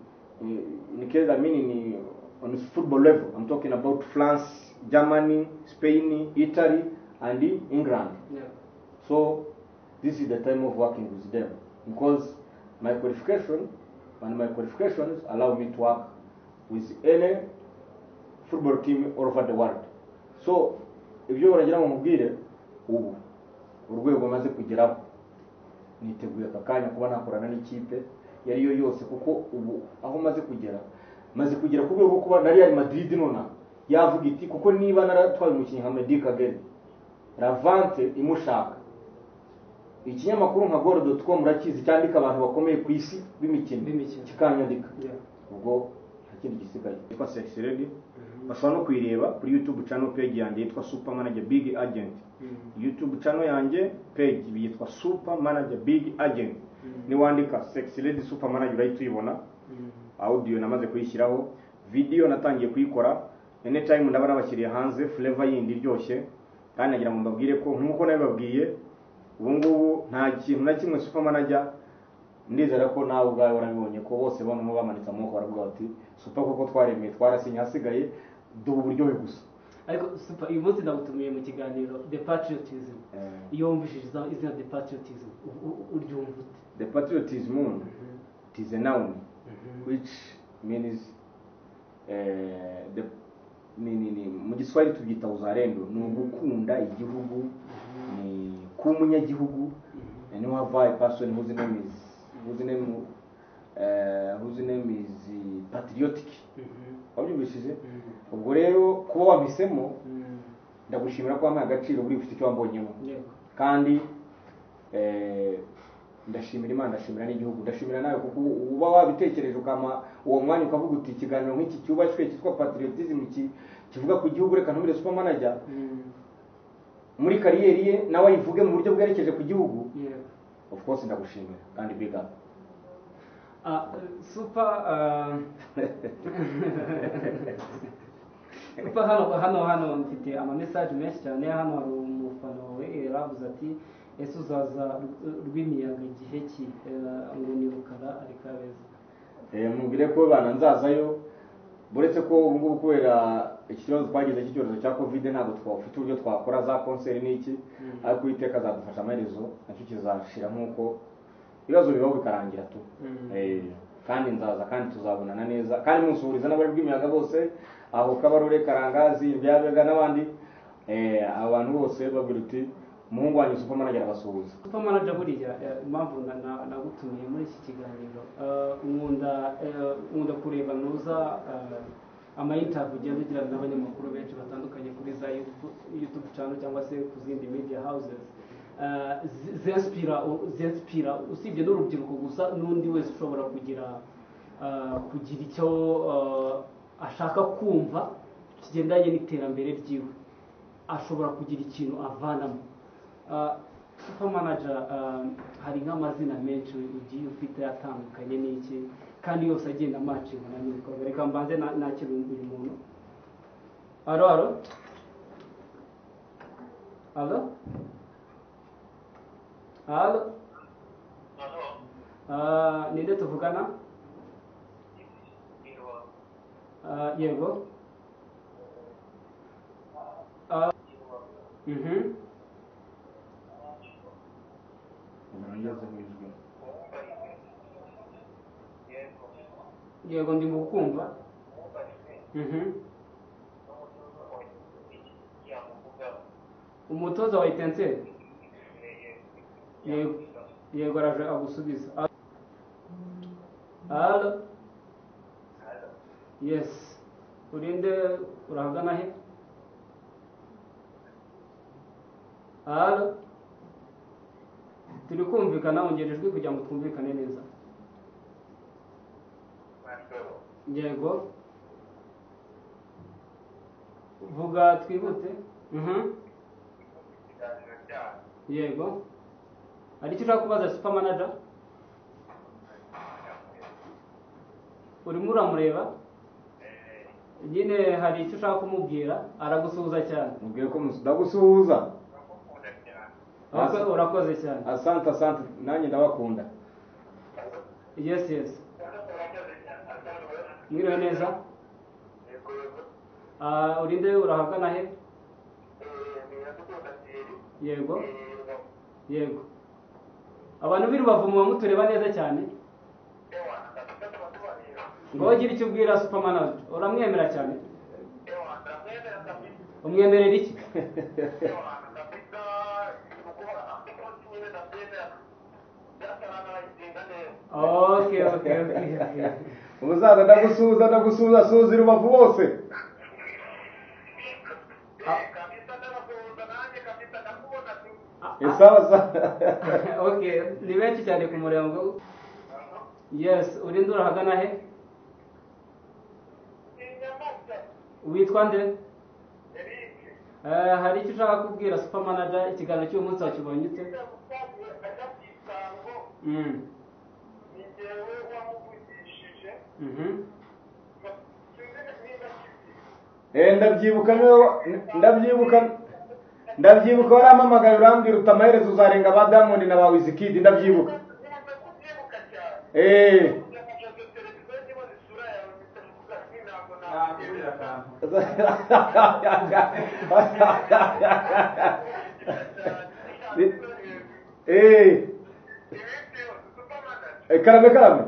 case, I mean, in on football level. I'm talking about France, Germany, Spain, Italy, and England. So this is the time of working with them because my qualification and my qualifications allow me to work with any football team all over the world. So ibyo baragira ngo nkubwire, ubu urwego maze kugeraho, niteguye aka kanya kuba nakorana n'ikipe iyo ari yo yose, kuko ubu aho maze kugera ku rwego rwo kuba na Real Madrid nona yavuga iti, kuko niba naratwaye umukinnyi nka Meddie Kagere, Levante imushaka, ikinyamakuru nka Goal.com murakizi, cyandika abantu bakomeye ku isi b'imikino, B'imikino. kikanyandika, ubwo nta kindi gisigaye. Yitwa Sexy Lady. Bashobora no kuyireba kuri YouTube channel page yanjye yitwa Super Manager Big Agent. YouTube channel yanjye page yitwa Super Manager Big Agent. Niwandika Sexy Lady Super Manager urahita uyibona. Audio namaze kuyishyiraho, video natangiye kuyikora. Anytime ndaba nabashyiriye hanze flavor yindi iryoshye. Kandi nagira ngo mbabwire ko nk'uko nabibabwiye, ubu ngubu nta kintu na kimwe Super Manager, ndizera ko nawe ubwawe warabibonye ko bose bamwe bamanitse amaboko baravuga bati: "Super koko twaremeye, twarasinye, hasigaye duha uburyohe gusa." Ariko Super, uyu munsi ndagutumiye mu kiganiro The Patriotism. Iyo wumvishije izina The Patriotism, uryumva ute? The patriotism, it is a noun which means the ni mu Giswahili tubyita uzalendo, ni ugukunda igihugu, ni kuba umunyagihugu. Niho hava a person whose name is patriotic. Wabyumvishije? Ubwo rero kuba wampisemo, ndagushimira ko wampaye agaciro, buri ufite icyo wambonyemo. Kandi ndashimira Imana, ndashimira n'igihugu, ndashimira nawe kuko uba wabitekereje ukampa uwo mwanya, ukavuga uti: "Ikiganiro nk'iki cyubashywe cyitwa patriotism, kivuga ku gihugu, reka ntumire Super Manager muri career ye, nawe ayivuge mu buryo bwerekeje ku gihugu." Of course ndagushimira kandi big up. Ah, Super, Super, hano mfite ama message menshi cyane. Hano hari umufana wawe yaravuze ati: "Ese uzaza Rwimiyaga igihe ki?" Ngo ni Rukara ari Kabeza. Mubwire ko bana nzazayo, buretse ko ubu ngubu kubera iki kibazo twagize cy'icyorezo cya Covid ntabwo twafite uburyo twakora za concert n'iki, ariko Uwiteka azadufasha, amaherezo nacyo kizashira nk'uko ibibazo bibaho bikarangira tu. Kandi nzaza kandi tuzabonana neza, kandi musuhuriza n'abari Rwimiyaga bose aho Kabarore, Karangazi, Byabega n'abandi. Abo bantu bose babwira uti: "Umuhungu wanyu Super Manager arabasuhuza." Super Manager, buriya impamvu nagutumiye muri iki kiganiro, nkunda kureba nuza ama interview ugenda ugirana n'abanyamakuru benshi batandukanye kuri za YouTube channel cyangwa se ku zindi media houses, zinspira usibye n'urubyiruko gusa, n'undi wese ushobora kugira icyo ashaka kumva kigendanye n'iterambere ryiwe, ashobora kugira ikintu avanamo. Super Manager, hari nk'amazina menshi ugiye ufite atandukanye n'iki, kandi yose agenda amacingana n'ibikorwa. Reka mbanze nakire uyu muntu. Alo, alo, alo, alo. Ninde tuvugana? Yego. Ngeze mu ijwi. Yego, ndi mu kumva. Umutoza wa Etincelle. Yego, yego, araje agusubiza. Allo? Yes, urinde, urahagana he? Allo? Turi kumvikana? Ongera ijwi kugira ngo twumvikane neza. Yego, vuga twihute. Yego, hari icyo ushaka kubaza super manager? Urimo uramureba nyine, hari icyo ushaka kumubwira, aragusuhuza cyane. Mubwire ko ndagusuhuza. Okay, urakoze cyane. Asante, asante, nanjye ndabakunda. Yes, mwiriwe neza. Ah, urinde, urahagana he? Yego, abantu b'i Rubavu muba mutureba neza cyane. Ngo ugire icyo ubwira super manager. Uramwemera cyane? Umwemerera iki? Okay. Umusaza, ndagusuhuza, ndagusuhuza, suhuza i Rubavu bose. Sawa sawa. Okay, ni benshi cyane ku murongo. Yes, urinde, urahagana he? Witwa nde? Hari icyo ushaka kubwira super manager? Ikiganiro cy'uyu munsi wakibonye ute? Ndabyibuka, ndabyibuka, ndabyibuka. Warampamagaye urambwira uti amaherezo uzarenga ba Diamond na ba Wizkid. Ndabyibuka. Karame, karame.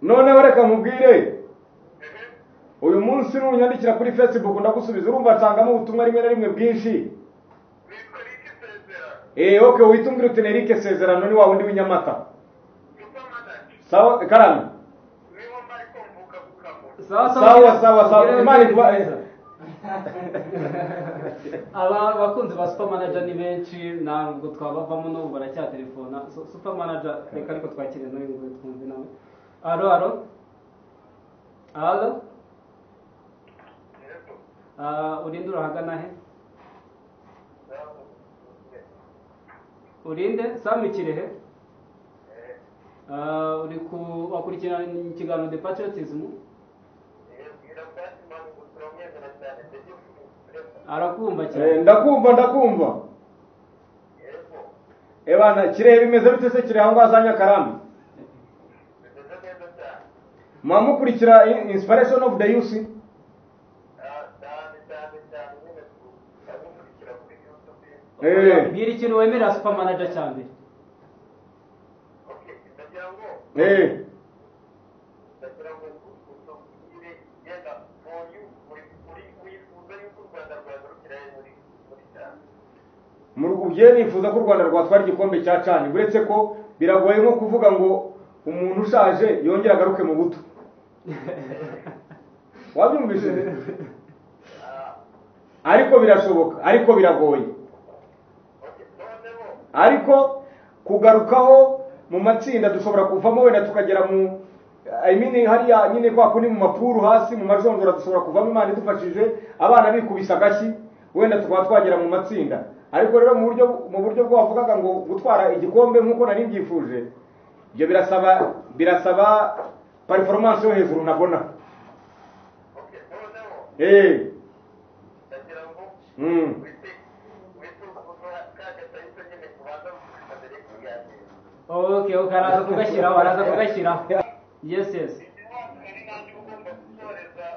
Noneho reka nkubwire, uyu munsi nunyandikira kuri Facebook ndagusubiza. Urumva nsangamo ubutumwa rimwe na rimwe bwinshi. Okay, uhita umbwira uti Eric Sezerano ni wa wundi w'inyamata. Sawa, karame. Sawa. Sawa sawa sawa, Imana ikuba. Aba bakunzi ba super manager ni benshi, ntabwo twabavamo, n'ubu baracyatelefona. So, super manager, reka ariko twakire n'uyu nguyu twumve nawe. Allo, allo, allo? Ah, urinde, urahagana he? Urinde Sam Kirehe? Ah, uri ku wakurikirana ikiganiro The Patriotism? Arakumva cyane. Ndakumva, ndakumva. Ebana, Kirehe bimeze bite se? Kirehe aho ngaho za Nyakarambi mukurikira Inspiration of the Youth? Mbwira ikintu wemerera super manager cya mbere. Ndagira ngo utubwire yenda muri wifuza yuko u Rwanda rwagarukira muri CHAN. Mu rugiye nifuza ko u Rwanda rwatwara igikombe cya CHAN, uretse ko biragoye nko kuvuga ngo umuntu ushaje yongera agaruke mu buto. Wabyumvise? Ariko birashoboka, ariko biragoye. Ariko kugarukaho mu matsinda dushobora kuvamo, wenda tukagera mu, I mean, hariya nyine kwa kundi mu mapuru hasi mu majonjora, dushobora kuvamo Imana idufashije, abana bikubisa agashyi, wenda tukaba twagera mu matsinda. Ariko rero mu buryo bwo wavugaga ngo gutwara igikombe nk'uko nari mbyifuje, ibyo birasaba performance yo hejuru nabona. Okay, noneho ndagira ngo wite uvuga ka gatahita nyine kubanza gusubiza mbere y'ikiganiro. Okay, araza kugashyiraho, araza kugashyiraho. Yes. Ari nanjye ugomba gusoreza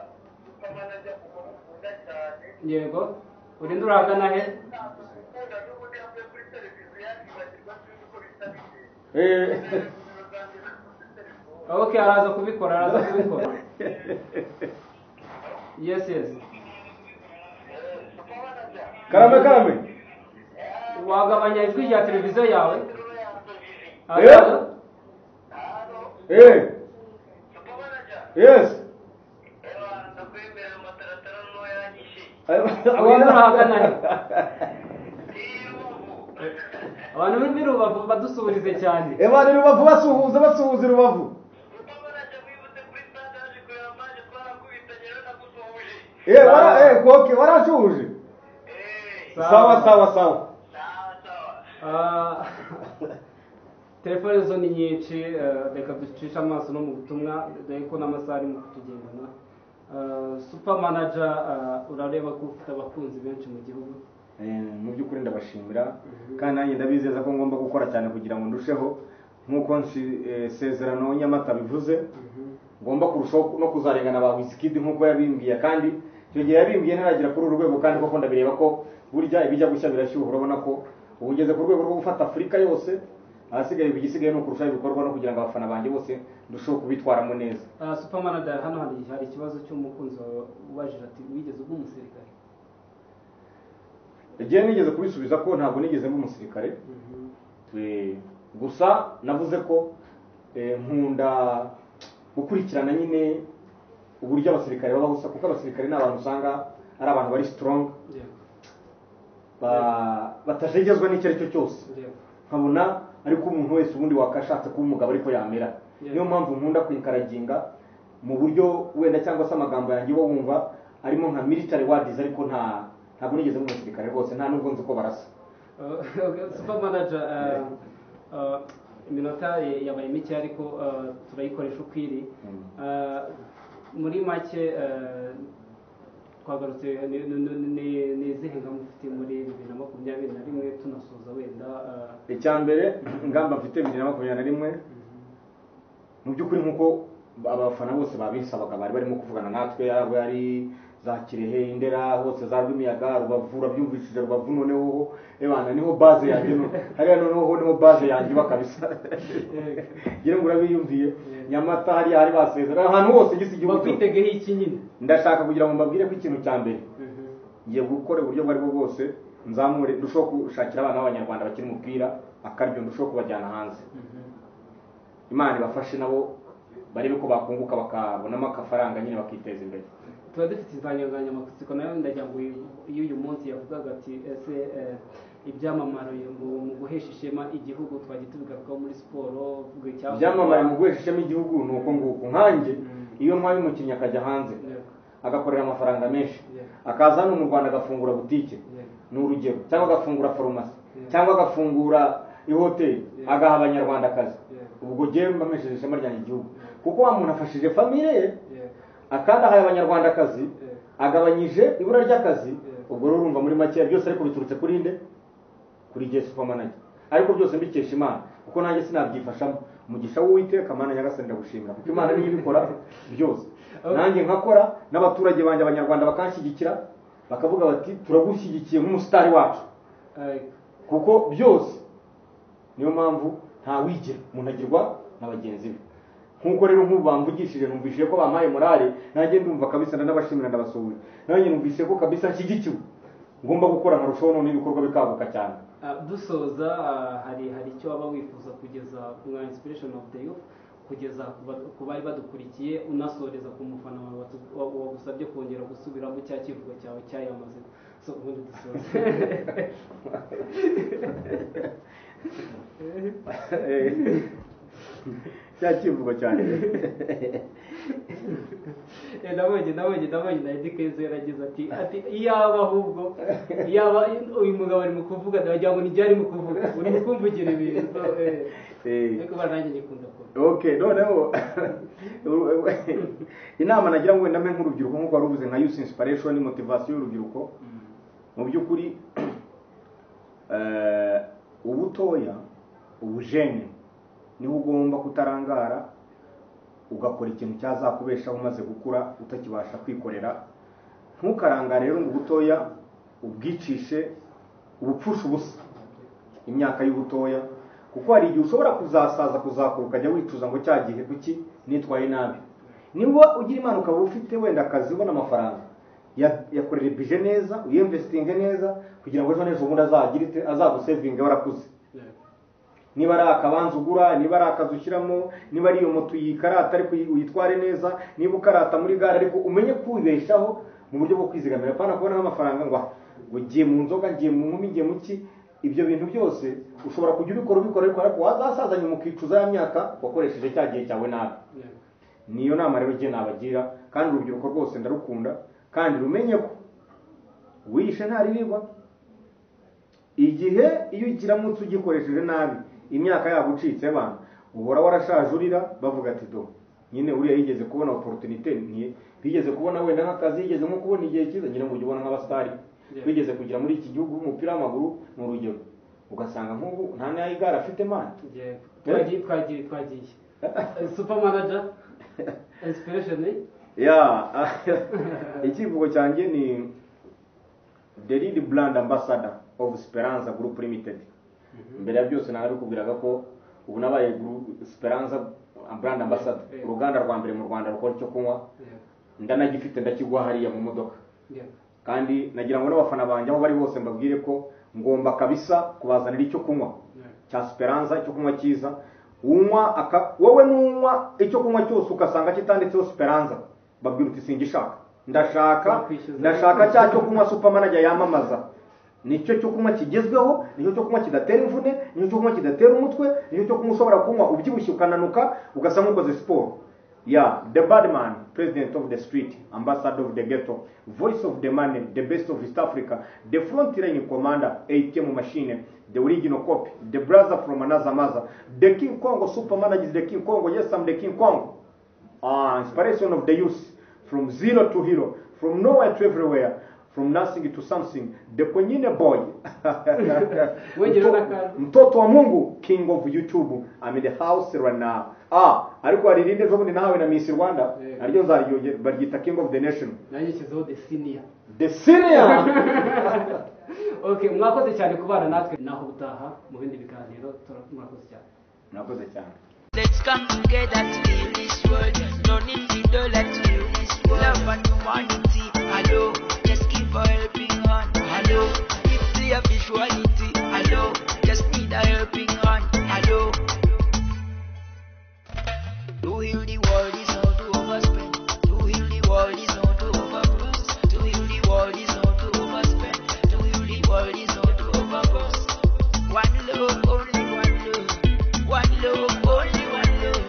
super manager kuko mukunda cyane. Yego, urinde, urahagana he? Ukunda n'ubundi yavuye kuri televiziyo yakibagirwa, sinzi uko bisa bigenda. Okay, araza kubikora, araza kubikora. Yes yes. Karame karame. Wagabanya ijwi rya televiziyo yawe. Eh. Yes. Abantu b'i Rubavu badusuhurize cyane. Abantu Rubavu basuhuza basuhuza Rubavu. Wara okay, warashuhuje. Sawa sawa sawa. Telefone zo ni nyinshi, reka ducishe amaso no mu butumwa dore ko n'amasaha ari mu kutugendana. Super manager, urareba ko ufite abakunzi benshi mu gihugu. Mu by'ukuri ndabashimira kandi nanjye ndabizeza ko ngomba gukora cyane kugira ngo ndusheho nk'uko Sezerano Nyamata bivuze, ngomba kurushaho no kuzarengana ba Wizkid nk'uko yabimbwiye, kandi icyo gihe yabimbwiye ntaragera kuri uru rwego, kandi koko ndabireba ko burya ibijya gushya birashyuha. Urabona ko ubu ngeze ku rwego rwo gufata Afurika yose, ahasigaye igisigaye ni ukurushaho ibikorwa no kugira ngo abafana banjye bose ndusheho kubitwaramo neza. Super manager, hano hari ikibazo cy'umukunzi wawe ubajije ati wigeze uba umusirikare? Igihe nigeze kubisubiza ko ntabwo nigeze mba umusirikare. Gusa navuze ko nkunda gukurikirana nyine uburyo abasirikare babaho, kuko abasirikare ni abantu usanga ari abantu bari strong, batajegezwa n'icyo ari cyo cyose. Nkabona ariko umuntu wese ubundi wakashatse kuba umugabo ariko yamera. Niyo mpamvu nkunda kwikaraginga mu buryo wenda cyangwa se amagambo yanjye bo wumva arimo nka military words, ariko ntabwo nigeze mu musirikare rwose, nta nubwo nzi ko barasa. Super manager, iminota yabaye mike ariko turayikoresha uko iri. Muri make twagarutse ni izihe ngamba ufite muri 2021 tunasoza wenda? Icya mbere ingamba mfite 2021 mu by'ukuri nk'uko abafana bose babinsabaga bari barimo kuvugana natwe, yaba ari za Kirehe, Indera, hose za Rwimiyaga, Rubavu, urabyumvishije Rubavu noneho ebana niho base yanjye no hariya noneho niho base yanjye bakabisa ngira ngo urabiyumviye. Nyamata hariya hari basezera ahantu hose gisi igihugu bakwitegeho iki nyine. Ndashaka kugira ngo mbabwire ko ikintu cya mbere ngiye gukora uburyo bwo aribwo bwose nzamure ndushaho gushakira abana b'abanyarwanda bakiri umupira akaryo, ndushaho kubajyana hanze. Imana ibafashe nabo barebe ko bakunguka bakabonamo akafaranga nyine bakiteza imbere. Tuba dufite insanganyamatsiko nayo ndagira ngo iyo uyu munsi yavugaga ati ese ibyamamare mu guhesha ishema igihugu twajya tubigarukaho muri siporo. Ibyamamare mu guhesha ishema igihugu ni uko nguko nkanjye iyo ntwaye umukinnyi akajya hanze agakorera amafaranga menshi, akaza hano mu Rwanda agafungura butike ni urugero, cyangwa agafungura farumasi, cyangwa agafungura ihoteli, agaha abanyarwanda akazi, ubwo jyewe mba mpesheje ishema ryanjye igihugu, kuko wa muntu afashije famille ye akandi ahaye abanyarwanda akazi, agabanyije ibura ry'akazi. Ubwo rero urumva muri make byose ariko biturutse kuri nde? Kuri jye Super manager. Ariko byose mbikesha Imana, kuko nanjye sinabyifashamo. Umugisha w'Uwiteka Mana Nyagasani ndagushimira, kuko Imana niyo ibikora byose. Nanjye nkakora n'abaturage banjye abanyarwanda bakanshyigikira, bakavuga bati turagushyigikiye nk'umusitari wacu, kuko byose niyo mpamvu nta wigira umuntu agirwa na bagenzi be. Nkuko rero nk'ubu bamvugishije numvishije ko bampaye morale, nanjye ndumva kabisa ndanabashimira ndabasuhuje, nanjye numvishije ko kabisa nshyigikiwe, ngomba gukora nkarushaho none ibikorwa bikaguka cyane. Dusoza, hari icyo waba wifuza kugeza mwa inspiration of the youth, kugeza ku bari badukurikiye, unasoreza ku mufana wawe wagusabye kongera gusubiramo cya kivugo cyawe cyayamaze? So ubundi dusoze. Cya kivugo cyane nabonye na Eddy Kenzo yaragize ati iyaba ahubwo iyaba uyu mugabo ari mu kuvuga ndagira ngo nijye ari mu kuvuga, uri mu kumvugira ibintu. Ariko nanjye ngikunda kuvuga. Okay, noneho inama nagira ngo wenda mbe nk'urubyiruko nk'uko wari uvuze nka youth inspiration motivation y'urubyiruko, mu by'ukuri ubutoya ubujene niho ugomba kutarangara ugakora ikintu cyazakubeshaho umaze gukura utakibasha kwikorera. Ntukarangare rero ngo ubutoya ubwicishe ubupfusha ubusa imyaka y'ubutoya, kuko hari igihe ushobora kuzasaza kuzakura ukajya wicuza ngo cya gihe kuki nitwaye nabi. Niba ugira Imana ukaba ufite wenda akazi ubona amafaranga, Yakorera budget neza, uyinvestinge neza kugira ngo ejo n'ejo bundi azagire azagusevinge warakuze. Niba ari akabanza ugura, niba ari akazu ushyiramo, niba ari iyo moto uyikarata ariko uyitware neza, niba ukarata muri gare ariko umenye kwibeshaho mu buryo bwo kwizigamira. Apana kubona nk'amafaranga ngo ngiye mu nzoga, ngiye mu nkumi, ngiye mu ki. Ibyo bintu byose ushobora kujya ubikora ariko wazasaza nyuma ukicuza ya myaka wakoresheje cya gihe cyawe nabi. Niyo nama rero ngiye nabagira, kandi urubyiruko rwose ndarukunda, kandi rumenye ko wishe ntaririrwa. Igihe iyo ukiramutse ugikoresheje nabi, imyaka yabo ucitse abantu uhora warashaje urira bavuga ati do nyine uriya yigeze kubona opportunité, bigeze kubona wenda nk'akazi, yigeze nko kubona igihe cyiza nyine ngo ujye ubona nk'abastari bigeze kugira muri iki gihugu umupira w'amaguru mu rugero, ugasanga nk'ubu nta n'ayigara afite man. Twagiye super manager inspiration ya ikivugo cyanjye ni the lead brand ambassador of Speranza Group Limited. Mbere ya byose narabikubwiraga ko ubu nabaye Speranza brand ambassador, uruganda rwa mbere mu Rwanda rukora icyo kunywa, ndanagifite ndakigwa hariya mu modoka. Kandi nagira ngo n'abafana banjye aho bari bose mbabwire ko ngomba kabisa kubazanira icyo kunywa cya Speranza, icyo kunywa cyiza. Unywa wowe nunywa icyo kunywa cyose ugasanga kitanditseho Speranza, babwira uti singishaka, ndashaka cya cyo kunywa super manager yamamaza. Nicyo cyo kunywa kigezweho, nicyo cyo kunywa kidatera imvune, nicyo cyo kunywa kidatera umutwe, nicyo cyo kunywa ushobora kunywa ubyibushye ukananuka ugasa nk'ukoze siporo. Yeah, the bad man, president of the street, ambassador of the ghetto, voice of the money, the best of East Africa, the frontline commander, ATM machine, the original copy, the brother from another mother, the King Kongo, super manager is the King Kongo, yes, I'm the King Kongo. Inspiration of the youth, from zero to hero, from nowhere to everywhere, from nothing to something, the Kwenyine boy. Mtoto wa Mungu, king of YouTube, I'm in the house right now. Ariko haririnde ejo bundi nawe na Miss Rwanda, naryo nzaryo baryita king of the nation. Nayishyizeho the senior. The senior. Okay, mwakoze cyane kubana natwe, naho utaha mu bindi biganiro, murakoze cyane. Murakoze cyane. Let's come together to heal this world. No need to dollar to heal this world. Love and humanity, hello. Just keep a helping hand, hello. If they have visuality, hello. Just need a helping hand, hello. To heal the world is not to overspend. To heal the world is not to overboost. To heal the world is not to overspend. To heal the world is not to overboast. One love, only one love. One love, only one love.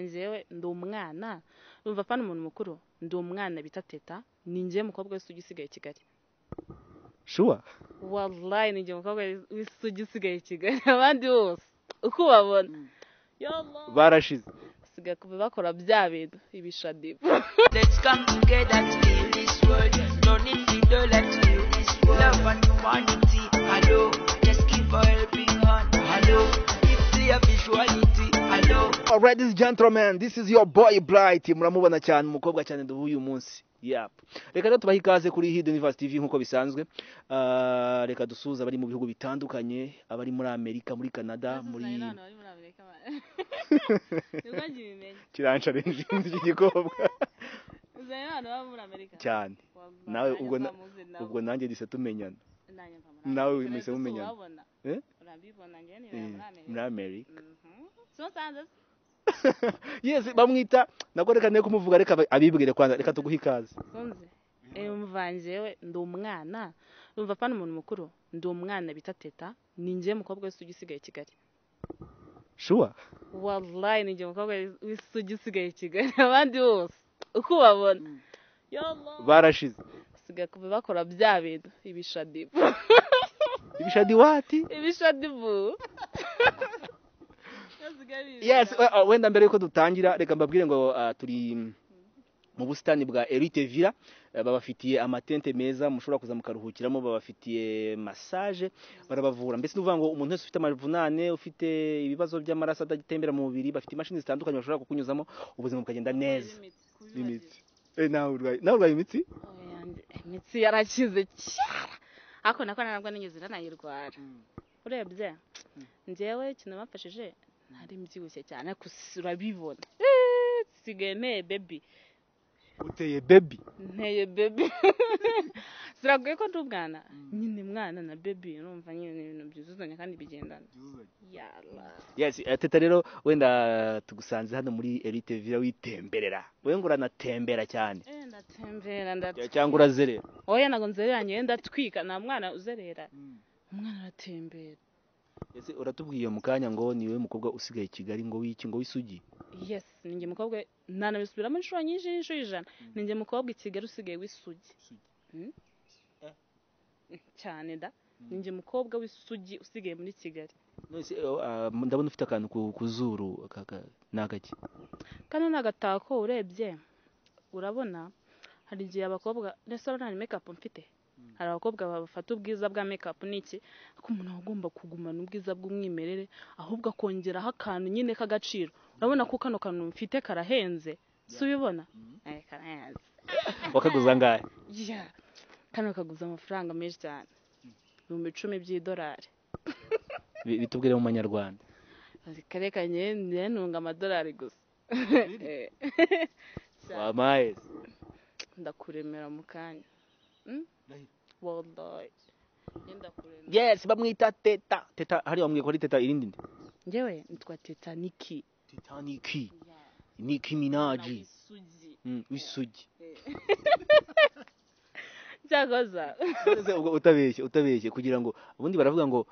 Njyewe ndi umwana, urumva apana umuntu mukuru, ndi umwana bita Teta, ni njye mukobwa w'isugi usigaye Kigali. Sure? Wallahi ni njye mukobwa w'isugi usigaye Kigali, abandi bose uko ubabona barashize, basigaye bakora bya bintu ibishadibu. Let's come together to heal this world. No need to dollar to heal this world. Love and humanity, hello. Just keep a helping hand, hello. If they have visuality, hello. Alright, this gentleman, this is your boy Bright. Muramubona cyane, umukobwa cyane duhuye uyu munsi. Yep. Reka rero tubahe ikaze kuri Hidden Universe TV nkuko bisanzwe. Reka dusuhuze abari mu bihugu bitandukanye, abari muri Amerika, muri Canada, muri Kiranchallenge igikobwa. Cyane. Nawe ubwo nanjye dise tumenyana. Nawe mwese mumenyana. Urabibona nge ni muri Amerika. Yes, bamwita nako reka ne kumuvuga, reka abibwire kwanza, reka tuguhe ikaze. Sonze. Umva njyewe ndi umwana, urumva apana umuntu mukuru, ndi umwana bita Teta, ni njye mukobwa w'isugi usigaye Kigali. Sure? Wallahi ni njye mukobwa w'isugi usigaye Kigali, abandi bose uko ubabona barashize, basigaye bakora bya bintu ibishadibu. Ibishadi wati? Ibishadibu. Yes, wenda mbere yuko dutangira reka mbabwire ngo turi mu busitani bwa Elite Villa, babafitiye amatente meza mushobora kuza mukaruhukiramo, babafitiye massage, barabavura. Mbese nuvuga ngo umuntu wese ufite amavunane, ufite ibibazo by'amaraso adatembera mu mubiri, bafite imashini zitandukanye bashobora kukunyuzamo ubuzima bukagenda neza. Imitsi. Nawe urwaye imitsi? Imitsi yarakize cyara. Ariko nako ntabwo nigeze nanayirwara. Urebye njyewe ikintu bamfashije nari mbyibushye cyane urabibona. Sigaye nteye baby. Uteye baby? Nteye baby. Siragoye ko ndi umwana. Nyine mwana na baby urumva nyine ni ibintu byuzuzanya kandi bigendana. Yalla. Yes, Teta rero wenda tugusanze hano muri Elite Villa witemberera. Wewe ngo uranatembera cyane. Ndatembera cyangwa urazerera? Oya nago nzerera nyewe ndatwika nta mwana uzerera. Umwana aratembera. Ese uratubwiye mu kanya ngo niwe mukobwa usigaye Kigali ngo wiki ngo wisugi? Yes, ninjye mukobwa nanabisubiramo inshuro nyinshi inshuro 100. Ninjye mukobwa i Kigali usigaye wisugi. Cyane da. Ninjye mukobwa w'isugi usigaye muri Kigali. None ndabona ufite akantu ku zuru nagaki. Kano nagatako urebye urabona hari igihe abakobwa ndetse nta make up mfite. Hari abakobwa bafata ubwiza bwa make up niki ariko umuntu agomba kugumana ubwiza bw'umwimerere ahubwo akongeraho akantu nyine k'agaciro. Urabona ko kano kantu mfite karahenze. Si ubibona? Karahenze. Wakaguza angahe? Yeah. Kano kaguza amafaranga menshi cyane. 10,000 by'idolari. Bitubwire mu manyarwanda. Karekanye ntunga amadolari gusa. Wamaye. Ndakuremera mu kanya. Wallahi. Ndakuremera. Yes, bamwita Teta. Teta hari bamwiye ko ari Teta irindi nde? Njyewe nitwa Teta Niki. Teta Niki. Nicki Minaj. Wisugi. Cyakoza. Ubwo utabeshye kugira ngo ubundi baravuga ngo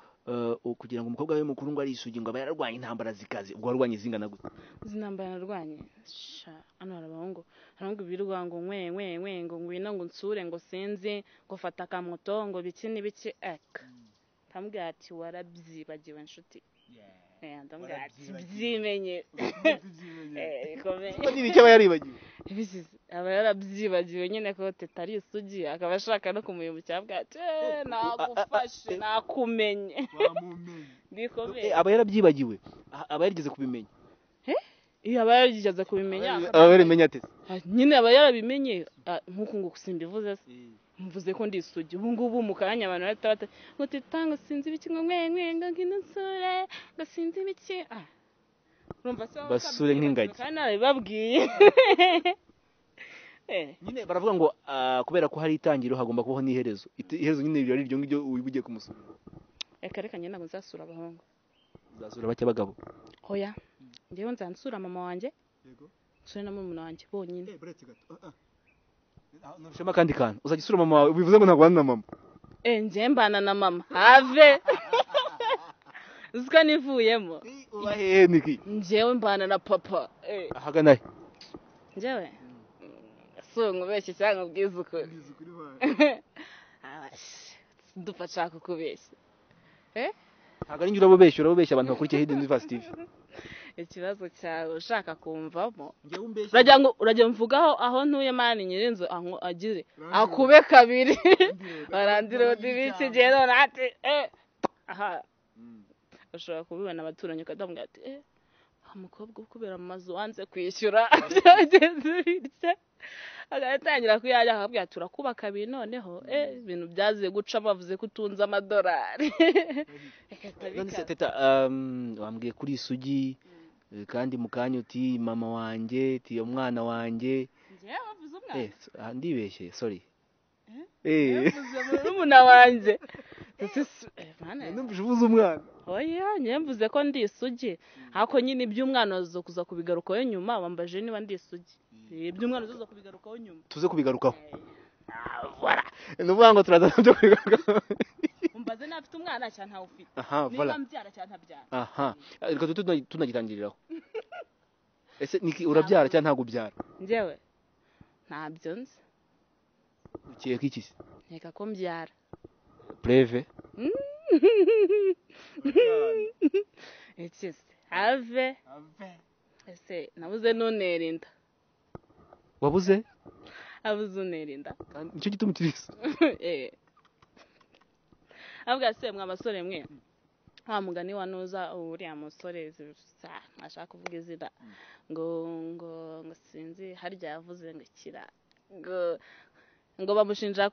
kugira ngo umukobwa we mukuru ngo ari isugi ngo aba yararwanye intambara zikaze. Ubwo warwanye zingana gute? Zinambara narwanye. Sha, hano hari abahungu. Hari birirwa ngo nkwe nkwe nkwe ngo ngwino ngo nsure ngo sinzi ngo fata akamoto ngo biki n'ibiki eka. Ndamubwira ati warabyibagiwe nshuti. Ndamubwira ati byimenye. Ko n'ibiki aba yaribagiwe? Aba yarabyibagiwe nyine ko Teta ari isugi akaba ashaka no kumuyobokera avuga ati nagufashe nakumenye. Bikomeye. Aba yarabyibagiwe aba yarigeze kubimenya. Iyo aba yarigeze kubimenya. Aba yaramenye ate? Nyine aba yarabimenye nkuko ngo simbivuze se. Mvuze ko ndi isugi ubu ngubu mu kanya abantu bahita ngo Teta ngo sinzi ibiki ngo nkwe nkwe ngo ngino nsure ngo sinzi ibiki. Urumva se basure nk'ingagi. Kandi narabibabwiye. Nyine baravuga ngo kubera ko hari itangiro hagomba kubaho n'iherezo. Iherezo nyine riba ari iryo ngiryo ugiye kumusura. Reka nyine ntabwo nzasura abahungu. Nzasura bake abagabo. Oya. Njyewe nzansura mama wanjye. Yego. Nsure na murumuna wanjye bonyine. Buretse gato. Nushema kandi kantu. Uzajya usura mama wawe bivuze ngo ntabwo ubana na mama. Njye mbana na mama. Have. Uziko nivuyemo. Uba hehe Niki? Njyewe mbana na papa. Ahagana he? Njyewe so nkubeshye cyangwa ubwize ukuri. Dupfa nshaka kukubeshya. Ntabwo ari njye urabubeshya abantu bakurikiye Hidden Universe TV. Ikibazo cyawe ushaka kumvamo. Uragira ngo urajya mvugaho aho ntuye mani nyirinzu aho agire akube kabiri. Barandire ibiki gihe none ati aha. Ushobora kubibona abaturanyi ukadambwira ati umukobwa ukubera mu mazu wanze kwishyura byageze bitya. Agatangira kuyajya akabwira turakuba kabiri noneho ibintu byaziye guca bavuze ko utunze amadolari. None se Teta wambwiye kuri isugi kandi mukanya uti mama wanjye ti umwana wanjye. Njye bavuze umwana. Ndibeshye sorry. Mvuze murumuna wanjye. Numvise uvuze umwana. Oya, njye mvuze ko ndi isugi. Ariko nyine iby'umwana uzo kuza kubigarukaho nyuma wambaje niba ndi isugi. Iby'umwana uzo kubigarukaho nyuma. Tuze kubigarukaho. Voilà. Nuvuga ngo turaza byo kubigarukaho. Umbaze nafite umwana cyane ntawe ufite. Niba mbyara cyane ntabyara. Aha. Reka tunagitangiriraho. Ese Niki urabyara cyane ntago ubyara? Njyewe ntabyo nzi. Ukeka iki se? Nkeka ko mbyara. Preve. Iki se? Have. Ese nabuze nunera inda. Wabuze? Abuze unera inda. Nicyo gituma utirisa. Avuga se mwa basore mwe. Wa mugani wa nuza uriya musore ashaka kuvuga izina ngo ngo ngo sinzi harya yavuze ngo kira. Ngo bamushinja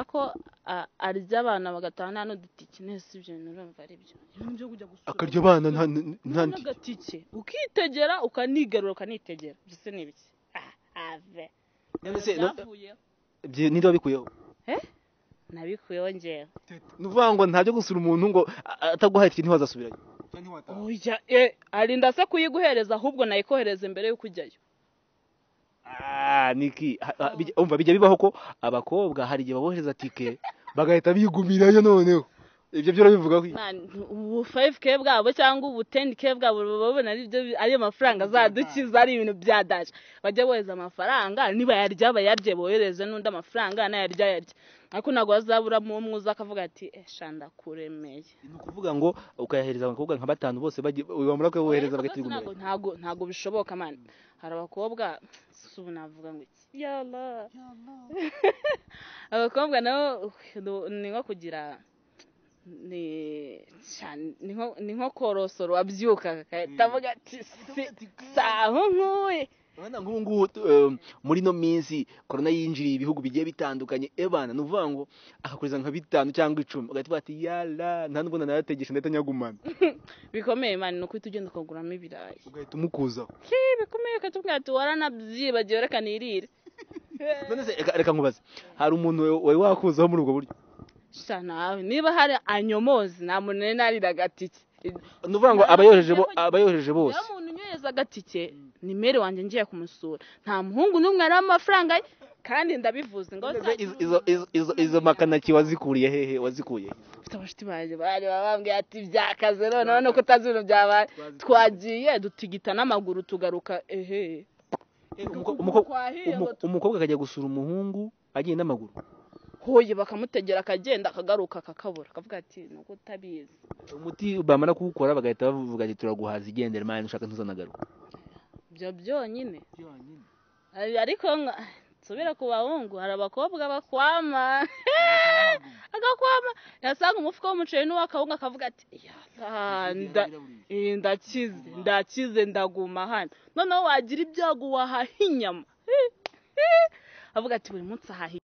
ko arya abana bagataha nta n'udutike. Nese ibyo bintu urumva ari byo? Ibintu byo kujya gusura akarya abana nta n'agatike, ukitegera ukanigarura ukanitegera, byose ni ibiki? Ave ninde wabikuyeho? Nabikuyeho njyewe. Ni ukuvuga ngo nta byo gusura umuntu ngo ataguhaye itike ntiwazasubirayo. Oya, arinda se kuyiguhereza, ahubwo nayikohereza mbere y'uko ujyayo. Niki umva bijya bibaho ko abakobwa hari igihe babohereza tike bagahita bigumirayo. Noneho ibyo byo urabivugaho? Ubu 5K bwabo cyangwa ubu 10K bwabo babona ari byo, ariyo mafaranga azadukiza, ari ibintu bya daje. Bajya bohereza amafaranga, niba yarya bayarye, bohereze n'undi amafaranga nayarya yarya, ariko ntabwo bazaburamo umwe uza akavuga ati sha ndakuremeye. Ni ukuvuga ngo ukayahereza abakobwa nka batanu bose bamara kuyabohereza bagahita bigumirayo. Ntabwo bishoboka man. Hari abakobwa ubu navuga ngo iki, yalla abakobwa nabo ni nko kugira ni nko korosoro wabyuka agahita avuga ati saho nkuye. Urabona nk'ubu ngubu muri ino minsi korona yinjiriye ibihugu bigiye bitandukanye, ebana ni ukuvuga ngo akakureza nka 5 cyangwa 10 ugahita uvuga ati yala nta nubwo nanayategesha ndahita nyagumana. Bikomeye man, ni ukuhita ugenda ukaguramo ibirayi ugahita umukuzaho. Bikomeye, ukatubwira ati waranabyibagiwe reka nirire. None se reka nkubaze, hari umuntu wari wakuzaho muri ubwo buryo? Sha nawe niba hari anyomozi nta muntu nari narira agatike. Ni ukuvuga ngo abayohereje bose. Iyo umuntu unyohereza agatike ni mere wanjye ngiye kumusura, nta muhungu n'umwe ari amafaranga ye, kandi ndabivuze ngo izo makanaki wazikuriye hehe? Wazikuye mfite abashuti banjye bari babambwiye ati byakaze noneho nuko utazi ibintu byabaye, twagiye dutigita n'amaguru tugaruka. Ehe, umukobwa akajya gusura umuhungu agiye n'amaguru, hoye bakamutegera akagenda akagaruka akakabura, akavuga ati nuko utabizi. Umuti bamara kuwukora bagahita bavuga ati turaguhaza igendere mani ushaka ntuzanagaruka. Ibyo byonyine. Ariko nsubira ku bahungu, hari abakobwa bakwama agakwama, yasanga umufuka w'umuceri n'uw'akawunga akavuga ati ndakize ndaguma hano. Noneho wagira ibyago wahaha inyama, avuga ati buri munsi ahaha.